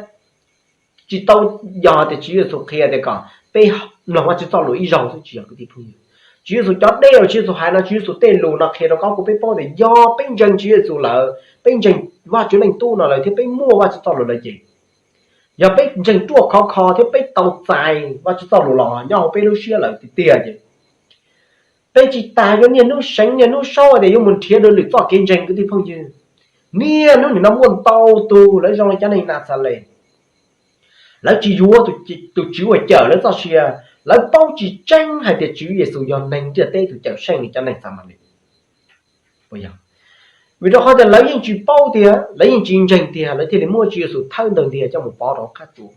tsis tau yog tias Tswv Yexus qhia tias kom peb mloog Vajtswv txoj lus ib zaug xwb, tsis yog kwv tij phooj ywg. Tswv Yexus cov dej uas Tswv Yexus hais no, Tswv Yexus tej lus no qhia rau koj kuv peb paub tias yog peb ntseeg Tswv Yexus lawm, peb ntseeg Vajtswv Leej Tub no lawm thiab peb muaj Vajtswv txoj lus lawm ces yog peb ntseeg ruaj khov kho thiab peb tau txais Vajtswv txoj lus los nyob hauv peb lub siab lawm tiag tiag ces peb tsis tas yuav niaj hnub seev niaj hnub saub tias yuav mus nrhiav dua lwm txoj kev ntseeg kwv tij phooj ywg. Niaj hnub nim no muaj ntau tus lawv zoo li cov neeg Naxales, lawv tsis yuav tus Tswv uas cawm lawv txoj sia, lawv paub tsis tseeb hais tias Tswv Yexus yog neeg ntiaj teb tus cawm seej li cov neeg Xamalis. Vim rau qhov tias lawv yeej tsis paub tiag, lawv yeej tsis ntseeg tiag, lawv thiaj li muab Tswv Yexus thawb ntawg ntiag coj mus pov rau qab tsua,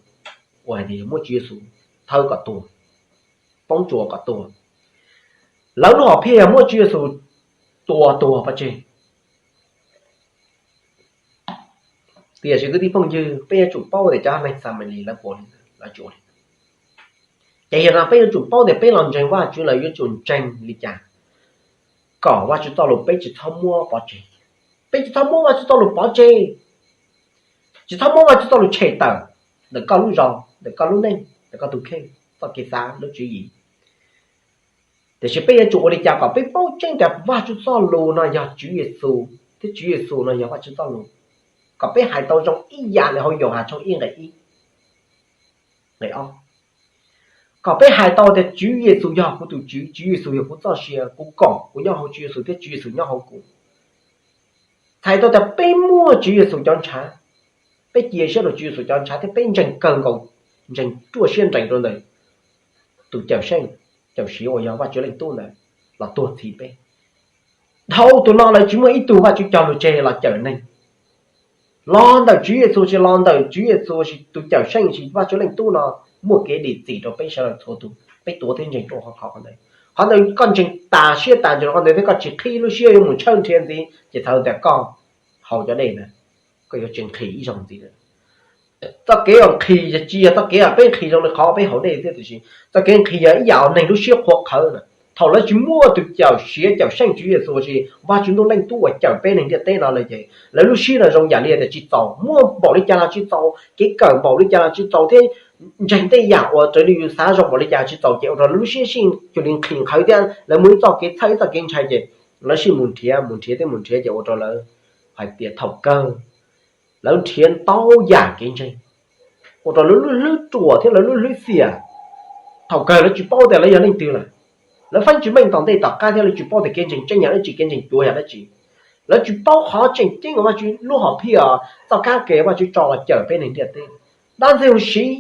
uas hais tias yog muab Tswv Yexus thawb kom tuag, poob tsua kom tuag. Lawv lub hom phiaj yog muab Tswv Yexus tua tuag pov tseg. Tiam sis kwv tij phooj ywg, peb yuav tsum paub tias cov neeg Xamalis lawv puas li, lawv tsis ua li. Ces yog no peb yuav tsum paub tias peb los ntseeg Vajtswv lawm yuav tsum ntseeg li cas kom Vajtswv txoj lus peb tsis txhob muab pov tseg. Peb tsis txhob muab Vajtswv txoj lus pov tseg, tsis txhob muab Vajtswv txoj lus tshem tawm ntawm koj lub zos, ntawm koj lub neej, ntawm koj tus kheej, txoj kev xav, lub tswv yim. Tiam sis peb yuav tsum ua li cas kom peb paub tseeb tias Vajtswv txoj lus no yog Tswv Yexus thiab Tswv Yexus no yog Vajtswv txoj lus, kom peb hais tau zoo ib yam li hauv Yauhas tshooj ib nqe ib, nqe ob, kom peb hais tau tias Tswv Yexus yog kuv tus Tswv, Tswv Yexus yog kuv txoj sia, kuv koom, kuv nyob hauv Tswv Yexus thiab Tswv Yexus nyob hauv kuv. Txhais tau tias peb muaj Tswv Yexus cov ntshav, peb cia siab rau Tswv Yexus cov ntshav thiab peb ntseeg kawg nkaus, ntseeg ruaj siab nrees rau ntawm tus cawm seej, cawm siav uas yog Vajtswv Leej Tub ntawd los tuag txhiv peb. Dhau tus no lawv tsis muaj ib tug Vajtswv cog lus tseg los cawm neeg. Los ntawm Tswv Yexus, tsis los ntawm Tswv Yexus, tsis tus cawm seej, tsis Vajtswv Leej Tub no muaj kev dim txim rau peb sawv daws txhua tus, peb tuav thiab ntseeg ruaj khov kho qhov ntawd. Qhov ntawd koj ntseeg tas siab tas ntsws qhov ntawd thiab koj tsis qhib lub siab yuav mus tshawb nrhiav ntxiv, ces txhais tias koj haus cov dej ntawd, koj yuav tsis nqhis ib zaug ntxiv. Txoj kev uas nqhis tsis yog txoj kev uas peb nqhis zoo li qhov peb haus dej thiab, tiam sis txoj kev nqhis yog ib yam neeg lub siab qhuav qhawv na. Thaum lawv tsis muaj tus cawm siav cawm seej Tswv Yexus, sis Vajtswv ntuj leej tub uas cawm peb neeg ntiaj teb no lawm ces lawv lub siab no zoo yam li tias tsis txaus, muaj npaum li cas los tsis txaus, kev kawm npaum li cas los tsis txaus thiab ntseeg tej yam uas raws li yus xav zoo npaum li cas tsis txaus ces ua rau lawv lub siab sij cia li nqhis nqhawv thiab lawv muaj ib txoj kev txhawj ib txoj kev ntshai ces lawv sij mus nrhiav mus nrhiav thiab mus nrhiav ces ua rau lawv hais tias thaum kawg lawv nrhiav ntau yam kev ntseeg ua rau lawv lub hlwb ruam thiab lawv lub hlwb xiam. Thaum kawg lawv tsis paub tias lawv yog leej twg lawm. Lawv feeb tsis meej tom ntej tom qab thiab lawv tsis paub tias kev ntseeg tseeb yog dab tsi, kev ntseeg cuav yog dab tsi. Lawv tsis paub qhov tseem ceeb uas Vajtswv lub hom phiaj, txoj kab ke Vajtswv tso los cawm peb neeg ntiaj teb. Dab ntxwg siv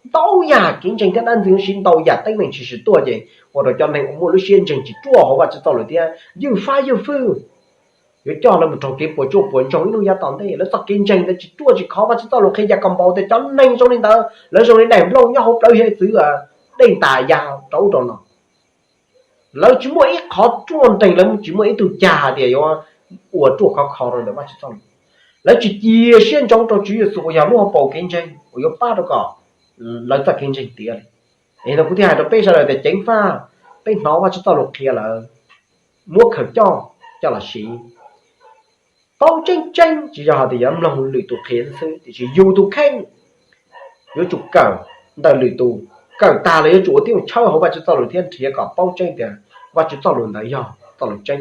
ntau yam kev ntseeg thiab dab ntxwg siv ntau yam teeb meem tshwm sim tuaj ces ua rau cov neeg uas muaj lub siab ntseeg tsis ruaj hauv Vajtswv txoj lus thiab ywj fab ywj fwj yuav coj lawv mus raug kev puas tsuaj puas ntsoog ib hnub yav tom ntej. Lawv txoj kev ntseeg ntawd tsis ruaj tsis khov. Vajtswv txoj lus qhia yam kom npaum tias cov neeg zoo li ntawd lawv zoo li daim nplooj nyob hauv plawv hiav txwv dej ntas ya rau ub rau no. Lawv tsis muaj ib qhov ruaj nreeg, lawv tsis muaj ib tug cag hais tias yuav ua ruaj khov kho rau ntawm Vajtswv txoj lus. Lawv tsis cia siab ntsoov rau Tswv Yexus uas yog lub hauv paus kev ntseeg uas yuav pab rau kom lawv txoj kev ntseeg tiav li. Es no kuv thiaj hais rau peb sawv daws tias ceev faj, peb hnov Vajtswv txoj lus qhia lawm, muab khaws coj, coj los siv. Paub tseeb tseeb tsis yog hais tias yuav mloog lwm tus qhia xwb, tiam sis yus tus kheej yuav tsum kawm ntawm lwm tus, kawm tag los yuav tsum ua tib zoo tshawb hauv Vajtswv txoj lus thiab nrhiav kom paub tseeb tias Vajtswv txoj lus ntawd yog txoj lus tseeb,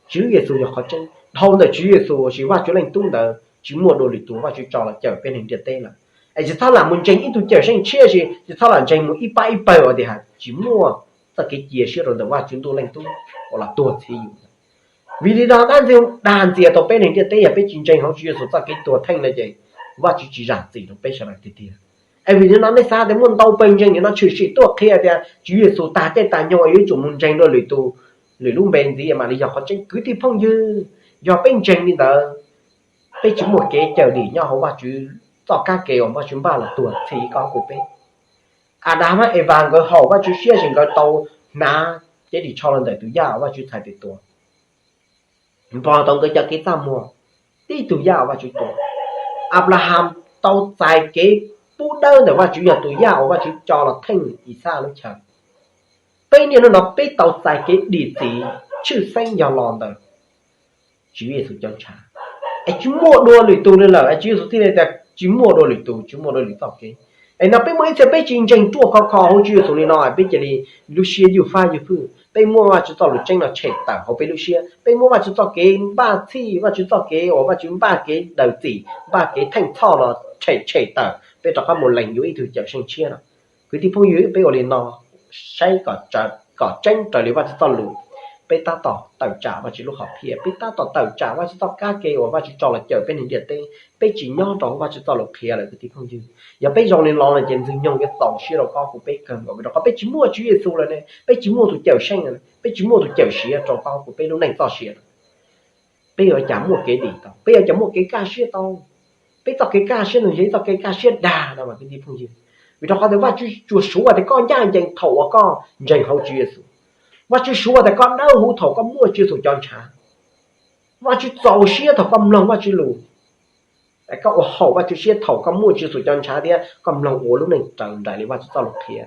Tswv Yexus yog qhov tseeb. Dhau ntawm Tswv Yexus sis Vajtswv leej tub ntawd tsis muaj dua lwm tus Vajtswv tso los cawm peb neeg ntiaj teb lawm. Es tsis txhob lam mus ntseeg ib tug cawm seej tshiab, sis tsis txhob lam ntseeg mus ib pab ib pawg uas tias tsis muaj txoj kev cia siab rau ntawm Vajtswv ntuj leej tub uas los tuag txhiv yus. Vim li no dab ntxwg dag ntxias tau peb neeg ntiaj teb, yog peb tsis ntseeg hauv Tswv Yexus txoj kev tuag theej no ces Vajtswv tsis zam txim rau peb sawv daws tiag tiag. Es vim li no nej xav tias muaj ntau pawg ntseeg nim no tshwm sim tuaj qhia tias Tswv Yexus tag caij tag nyoog yuav tsum mus ntseeg dua lwm tus, lwm lub npe ntxiv mam li yog qhov tseeb. Kwv tij phooj ywg, yog peb ntseeg li ntawd, peb tsis muaj kev cawm dim nyob hauv Vajtswv txoj kab ke uas Vajtswv npaj los tuag txhiv koj kuv peb. Adas thiab Evas nkawd haum Vajtswv siab sis nkawd tau hnav cev ris tsho los ntawm tus yaj uas Vajtswv txhais tes tua, npog tau nkawd cov kev txaj muag, tib tug yaj uas Vajtswv tua. Anplahas tau txais kev pub dawb ntawm Vajtswv yog tus yaj uas Vajtswv tso los theej Ixaj lub chaw. Peb niaj hnub no peb tau txais kev dim txim tshwj xeeb yog los ntawm Tswv Yexus cov ntshav. Es tsis muaj dua lwm tus li lawm, es Tswv Yexus thiaj li tias tsis muaj dua lwm tus, tsis muaj dua lwm txoj kev. Es no peb muaj ib txhia peb tsis ntseeg ruaj khov kho hauv Tswv Yexus li no, peb cia li lub siab ywj fab ywj fwj, peb muab Vajtswv txoj lus tseeb no tshem tawm hauv peb lub siab, peb muab Vajtswv txoj kev npaj txhij, Vajtswv txoj kev uas Vajtswv npaj kev daws txim, npaj kev theej txhoj no tshem tshem tawm, peb rov qab mus lees yuav ib tug cawm seej tshiab no. Kwv tij phooj ywg, peb ua li no saib kom tseeb raws li Vajtswv txoj lus, peb tab tom tawm tsam Vajtswv lub hom phiaj, peb tab tom tawm tsam Vajtswv txoj kab ke uas Vajtswv tso los cawm peb neeg ntiaj teb, peb tsis nyob rau Vajtswv txoj lus qhia lawm kwv tij phooj ywg. Yog peb zoo li no no ces Ntxwg Nyoog yuav txaus siab rau koj kuv peb kawg nkaus, vim rau qhov peb tsis muaj Tswv Yexus lawm ne, peb tsis muaj tus cawm seej, peb tsis muaj tus cawm siav rau koj kuv peb lub neej txoj sia. Peb yuav cas muaj kev dim tau, peb yuav cas muaj kev kaj siab tau? Peb txoj kev kaj siab no yog ib txoj kev kaj siab dag no mas kwv tij phooj ywg. Vim rau qhov tias Vajtswv tsuas suav tias koj ncaj ncees thaum uas koj ntseeg hauv Tswv Yexus. Vajtswv suav tias koj dawb huv thaum koj muaj Tswv Yexus cov ntshav. Vajtswv txaus siab thaum koj mloog Vajtswv lus. Koj ua haum Vajtswv siab thaum koj muaj Tswv Yexus cov ntshav thiab koj mloog ua lub neej raws nraim li Vajtswv txoj lus qhia.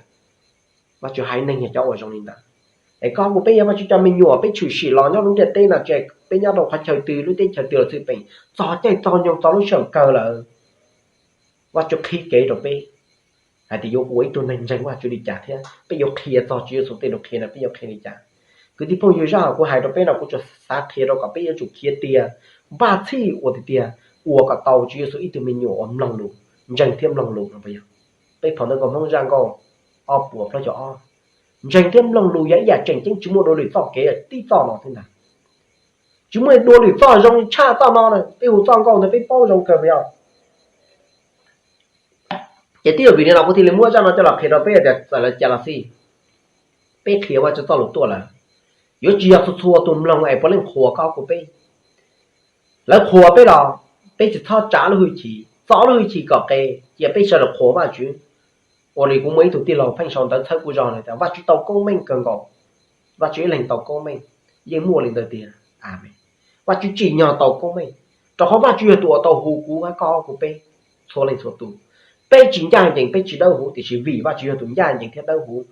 Vajtswv haiv neeg yog cov uas zoo li ntawd. Es koj kuv peb yog Vajtswv cov me nyuam, peb tshwm sim los nyob lub ntiaj teb no, tsis hais peb nyob rau qhov chaw twg, lub teb chaws twg los xij peem, txog caij txog nyoog txog lub sij hawm kawg lawm, Vajtswv qhib kev rau peb hais tias yuav ua ib tug neeg ntseeg Vajtswv li cas thiab peb yuav qhia txog Tswv Yexus tej lus qhia no peb yuav qhia li cas. Kwv tij phooj ywg, zaj kuv hais rau peb no kuv tsuas xav qhia rau kom peb yuav tsum khiav tiag, npaj txhij ua tiag tiag, ua kom tau Tswv Yexus ib tug me nyuam uas mloog lus, ntseeg thiab mloog lus no puas yog? Peb phau ntawv Nkauj Hmoob zaj nkauj ob puas plaub caug ob, ntseeg thiab mloog lus yog ib yam tseem ceeb, tsis muaj dua lwm txoj kev tib txoj no thiab ntag. Tsis muaj dua lwm txoj zoo tshaj txoj no na, peb hu txoj nkauj ntawd peb paub zoo kawg puas yog? Ces tib yam vim li no kuv thiaj li muab zaj no coj los qhia rau peb tias txawm li cas los xij, peb qhia Vajtswv txoj lus tuaj lawm, yuav tsis yog txhua txhua tus mloog es puav leej qhuas koj kuv peb. Lawv qhuas peb los peb tsis txhob tsav lub hwj chim, txo lub hwj chim kom qes, cia peb sawv daws qhuas Vajtswv. Ua li kuv muaj ib tug tij laug pheej sau ntawv txhawb kuv zog tias Vajtswv tau koob meej kawg nkaus, Vajtswv ib leeg tau koob meej, yeej muaj li ntawd tiag. Amees. Vajtswv tsim nyog tau koob meej, rau qhov Vajtswv yog tus uas tau hu kuv hab koj kuv peb, txhua leej txhua tus. Peb tsis ncaj ncees, peb tsis dawb huv, tiam sis vim Vajtswv yog tus ncaj ncees thiab dawb huv,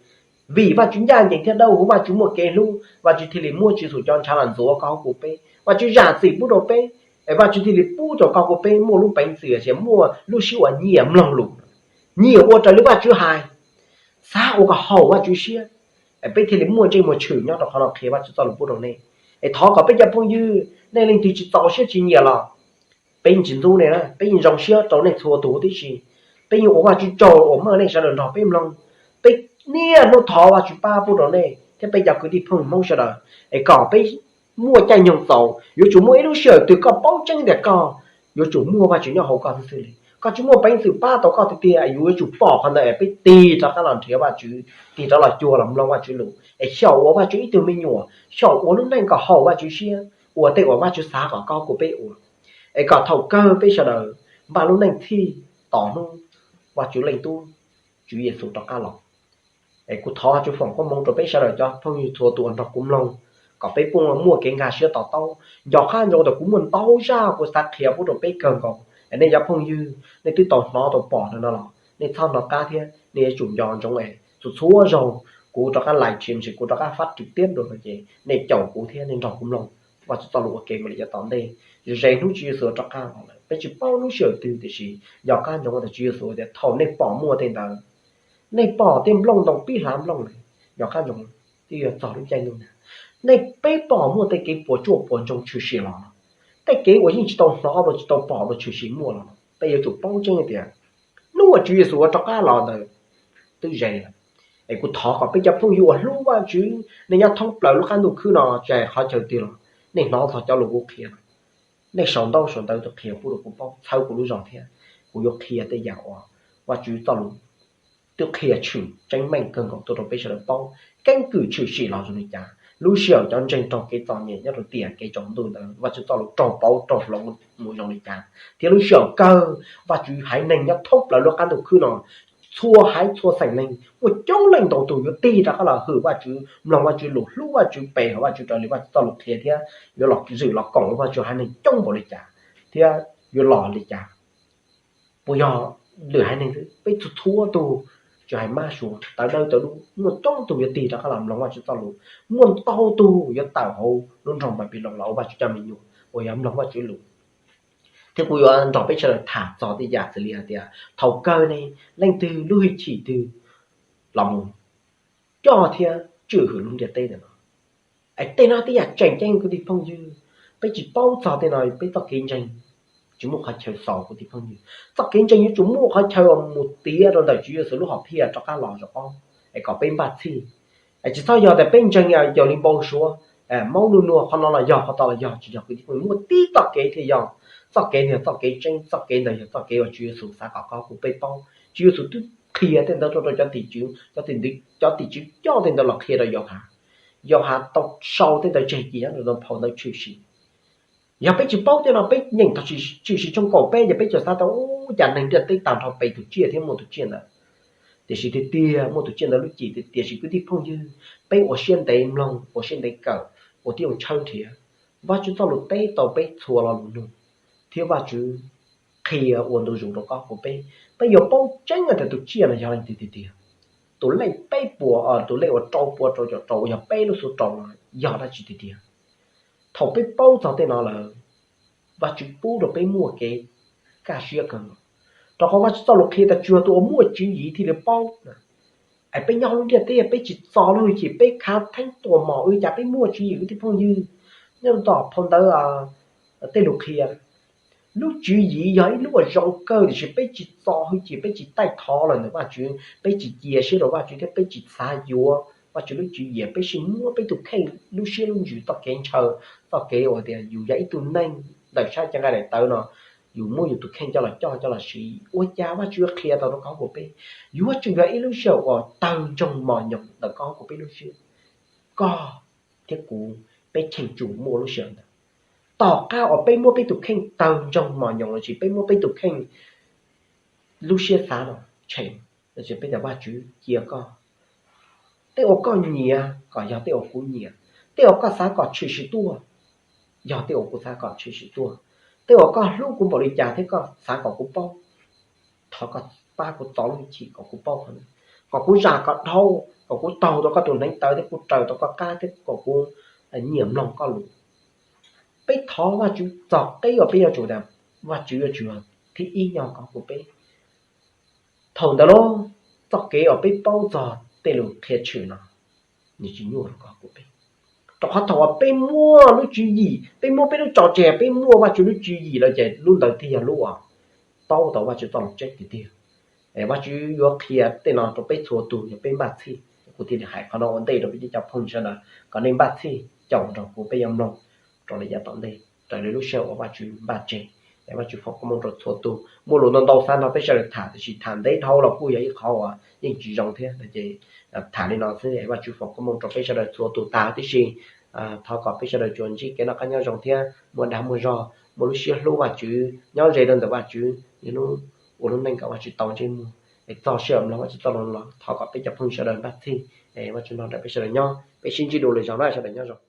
Vim Vajtswv ncaj ncees thiab dawb huv, Vajtswv muaj kev hlub, Vajtswv thiaj li muab Tswv Yexus cov ntshav los ntxuav ua koj kuv peb, Vajtswv zam txim pub rau peb, es Vajtswv thiaj li pub rau koj kuv peb muaj lub peev xwm, muaj lub siab uas nyiam mloog lus, nyiam ua raws li Vajtswv hais, xav ua kom haum Vajtswv siab, es peb thiaj li muaj ntsej muag tshwm nyob rau qhov no qhia Vajtswv txoj lus pub rau nej. Es thov kom peb cov phooj ywg nej leej twg tsis txaus siab tsis nyiam los peb yeej tsis ntxub nej, peb yeej zoo siab rau nej txhua tus tib si. Peb yeej ua Vajtswv tsaug uas muaj nej sawv daws nrog peb mloog. Peb niaj hnub thov Vajtswv pab pub rau nej thiab peb cov kwv tij phooj ywg Hmoob sawv daws, es kom peb muaj caij nyoog txaus, yuav tsum muaj ib lub sij hawm twg koj paub tseeb tias koj yuav tsum muaj Vajtswv nyob hauv koj xwb xwb li. Koj tsis muaj peev xwm pab tau koj tiag tiag, yuav tsum pom qhov ntawd es peb tig rov qab los nrhiav Vajtswv, tig rov los cuag los mloog Vajtswv lus, es xyaum ua Vajtswv ib tug me nyuam, xyaum ua lub neej kom haum Vajtswv siab, ua tej uas Vajtswv xav kom koj kuv peb ua, es kom thaum kawg peb sawv daws npaj lub neej txhij tos hnub Vajtswv leej Tub Tswv Yexus rov qab los. Es kuv thov Tswv foom koob hmoov rau peb sawv daws cov phooj ywg txhua tus uas nrog kuv mloog, kom peb puas muaj kev nkag siab to taub. Nco qab ntsoov tias kuv muaj ntau zaj kuv xav qhia pub rau peb kawg nkaus, es nej cov phooj ywg nej twb tau hnov tau pom no los nej txhob hnov qab thiab nej yuav tsum nco ntsoov es txhua txhua zaug kuv rov qab live stream, kuv rov qab phát trực tiếp dua no ces nej caum kuv thiab nej nrog kuv mloog Vajtswv txoj lus ua ke mus li yav tom ntej. Ze hnub Tswv Yexus rov qab los lawm, peb tsis paub lub sij hawm twg, tiam sis nco qab ntsoov tias Tswv Yexus tias thaum nej pom muaj tej ntawd, nej pom tej nplooj ntoo pib hlav nplooj lawm, nco qab ntsoov, twb yuav txog lub caij ntuj ntag. Nej peb pom muaj tej kev puas tsuaj puas ntsoog tshwm sim los, tej kev uas yeej tsis tau hnov los tsis tau pom los tshwm sim muaj los, peb yuav tsum paub tseeb tias hnub uas Tswv Yexus rov qab los ntawd twb ze lawm. Es kuv thov kom peb cov phooj ywg uas hlub Vajtswv, nej nyob thoob plaws lub qab ntuj khwb no, tsis hais qhov chaw twg los nej hnov txog cov lus kuv qhia no, nej sau ntaub sau ntawv tuaj qhia pub rau kuv paub txhawb kuv lub zog thiab. Kuv yuav qhia tej yam uas Vajtswv txoj lus twb qhia tshwm tseeb meej kawg nkaus tuaj rau peb sawv daws paub keeb kwm tshwm sim los zoo li cas, lub sij hawm cov ntseeg raug kev txom nyem nyob rau tiam kev tsaus ntuj ntawd Vajtswv txoj lus raug pauv raug hloov mus zoo li cas, thiab lub sij hawm kawg Vajtswv haiv neeg nyob thoob plaws lub qab ntuj khwb no, txhua haiv txhua xeem neeg muaj coob leej ntau tus yuav tig rov qab los hwm Vajtswv, mloog Vajtswv lus, hlub Vajtswv, pe hawm Vajtswv raws li Vajtswv txoj lus qhia thiab yuav los zwm los koom Vajtswv haiv neeg coob npaum li cas thiab yuav los li cas. Puas yog lwm haiv neeg xwb, peb txhua txhua tus, tsis hais mab suav tawv dawb tawv dub, muaj coob tus yuav tig rov qab los mloog Vajtswv txoj lus, muaj ntau tus yuav tawm hauv lub nroog Npanpiloos los ua Vajtswv cov me nyuam uas yog mloog Vajtswv lus. Thiab kuv yuav nrog peb sawv daws tham txog tej yam xws li hais tias thaum kawg ne leej twg lub hwj chim twg los mus coj thiab tswj hwm lub ntiaj teb ntawm no. Es tej no tej yam tseem ceeb kwv tij phooj ywg, peb tsis paub txog tej no peb txoj kev ntseeg tsis muaj qhov chaw xaus kwv tij phooj ywg. Txoj kev ntseeg yuav tsum muaj qhov chaw uas mus tiav rau ntawm Tswv Yexus lub hom phiaj rov qab los zaum ob, es kom peb npaj txhij. Es tsis txhob yog tias peb ntseeg yog li npau suav, maub nuj nuag qhov no los yog qhov tod los yog, tsis yog kwv tij phooj ywg, muaj tib txoj kev thiaj yog. Txoj kev ntawd yog txoj kev tseeb, txoj kev ntawd yog txoj kev uas Tswv Yexus xav kom koj kuv peb paub. Tswv Yexus twb qhia tej ntawd rau rau cov tim tswv, cov tim tswv coj tej ntawd los qhia rau Yauhas. Yauhas tau sau tej ntawd tseg ces nyob rau phau ntawv tshwm sim. Yog peb tsis paub tej no peb nyeem txog tshwm sim tshooj kaum peb ces peb tsuas xav tau ua cas neeg ntiaj teb tag nrho pe tus tsiaj thiab muaj tus tsiaj ntawd. Tiam sis tiag tiag muaj tus tsiaj ntawd lub cim, tiam sis kwv tij phooj ywg, peb ua siab ntev mloog, ua siab ntev kawm, ua tib zoo tshawb nrhiav. Vajtswv txoj lus teb tau peb txhua lo lus nug, thiab Vajtswv qhia ua ntu zus rau koj kuv peb, peb yuav paub tseeb tias tus tsiaj no yog leej twg tiag tiag. Tus lej peb puas, tus lej uas rau pua rau caum rau uas yog peb lub xub rau no yog dab tsi tiag tiag. Thaum peb paub txog tej no lawm, Vajtswv pub rau peb muaj kev kaj siab kawg nkaus, rau qhov Vajtswv txoj lus qhia tias tsuas tus uas muaj tswv yim thiaj li paub. Es peb nyob lub ntiaj teb peb tsis txo lub hwj chim, peb khav theeb tuaj mos ua cas peb muaj tswv yim kwv tij phooj ywg. Nyob tom phau ntawv tej lus qhia, lub tswv yim yog ib lub uas zoo kawg, tiam sis peb tsis txo hwj chim, peb tsis taij thov los ntawm Vajtswv, peb tsis cia siab rau Vajtswv thiab peb tsis xav yuav Vajtswv lub tswv yim, peb sib muab peb tus kheej lub siab lub ntsws txoj kev ntshaw, txoj kev uas tias yus yog ib tug neeg ntawm sab cev nqaij daim tawv no, yus muab yus tus kheej coj los coj coj los siv. Ua cas Vajtswv qhia tau rau koj kuv peb, yuav tsum yog ib lub sij hawm uas tawg ntsoog mos nyoos ntawm koj kuv peb lub siab. Koj thiab kuv, peb cheem tsum muaj lub sij hawm ntawd. Tom qab uas peb muab peb tus kheej tawg ntsoog mos nyoos lossis peb muab peb tus kheej lub siab xav no tshem, peb tias Vajtswv cia koj, tej uas koj nyiam kom yog tej uas kuv nyiam, tej uas koj xav kom tshwm sim tuaj yog tej uas kuv xav kom tshwm sim tuaj, tej uas koj hlub kuv npaum li cas thiab koj xav kom kuv paub, thov koj pab kuv txo lub hwj chim kom kuv paub qhov ntawd. kom kuv zam kom dhau, kom kuv taug tau koj tus hneev taw thiab kuv raws tau koj qab thiab kom kuv nyiam mloog koj lus. Peb thov Vajtswv txog qib uas peb yuav tsum tias Vajtswv yuav tsum thib ib nyob koj kuv peb. Thaum ntawd lub txoj kev uas peb paub txog tej lus qhia tshwm no nws tsis nyuaj rau koj kuv peb. Rau qhov thaum uas peb muaj lub tswv yim, peb muab peb lub tso tseg, peb muaj Vajtswv lub tswv yim lawm ces lub ntawd thiaj yog lub uas paub tau Vajtswv txoj lus tseeb tiag tiag. Vajtswv yuav qhia tej no rau peb txhua tus yog peb npaj txhij. Kuv thiaj li hais qhov no ua ntej rau peb cov phooj ywg sawv daws kom nej npaj txhij caum nrog kuv peb yuav mloog rau lawm yav tom ntej raws li lub sij hawm uas Vajtswv npaj tseg. Vajtswv foom koob hmoov rau txhua tus. Muaj lus ntau ntau xav nrog peb sawv daws tham tiam sis tham ntev dhau los kuj yog ib qhov uas yeej tsis zoo thiab no ces tham li no xwb. Vajtswv foom koob hmoov rau peb sawv daws txhua tus tas huv tib si. Thov kom peb sawv daws tsuas ntsib kev noj qab nyob zoo thiab muaj dag muaj zog, muaj lub siab hlub Vajtswv, nyob ze rau ntawm Vajtswv, ua lub neej kom Vajtswv tau ntsej muag. Es txog sij hawm mloog Vajtswv txoj lus los thov kom peb cov phooj ywg sawv daws npaj txhij. Vajtswv nrog nraim peb sawv daws nyob, peb sib ntsib dua lwm zaus na, sawv daws nyob zoo.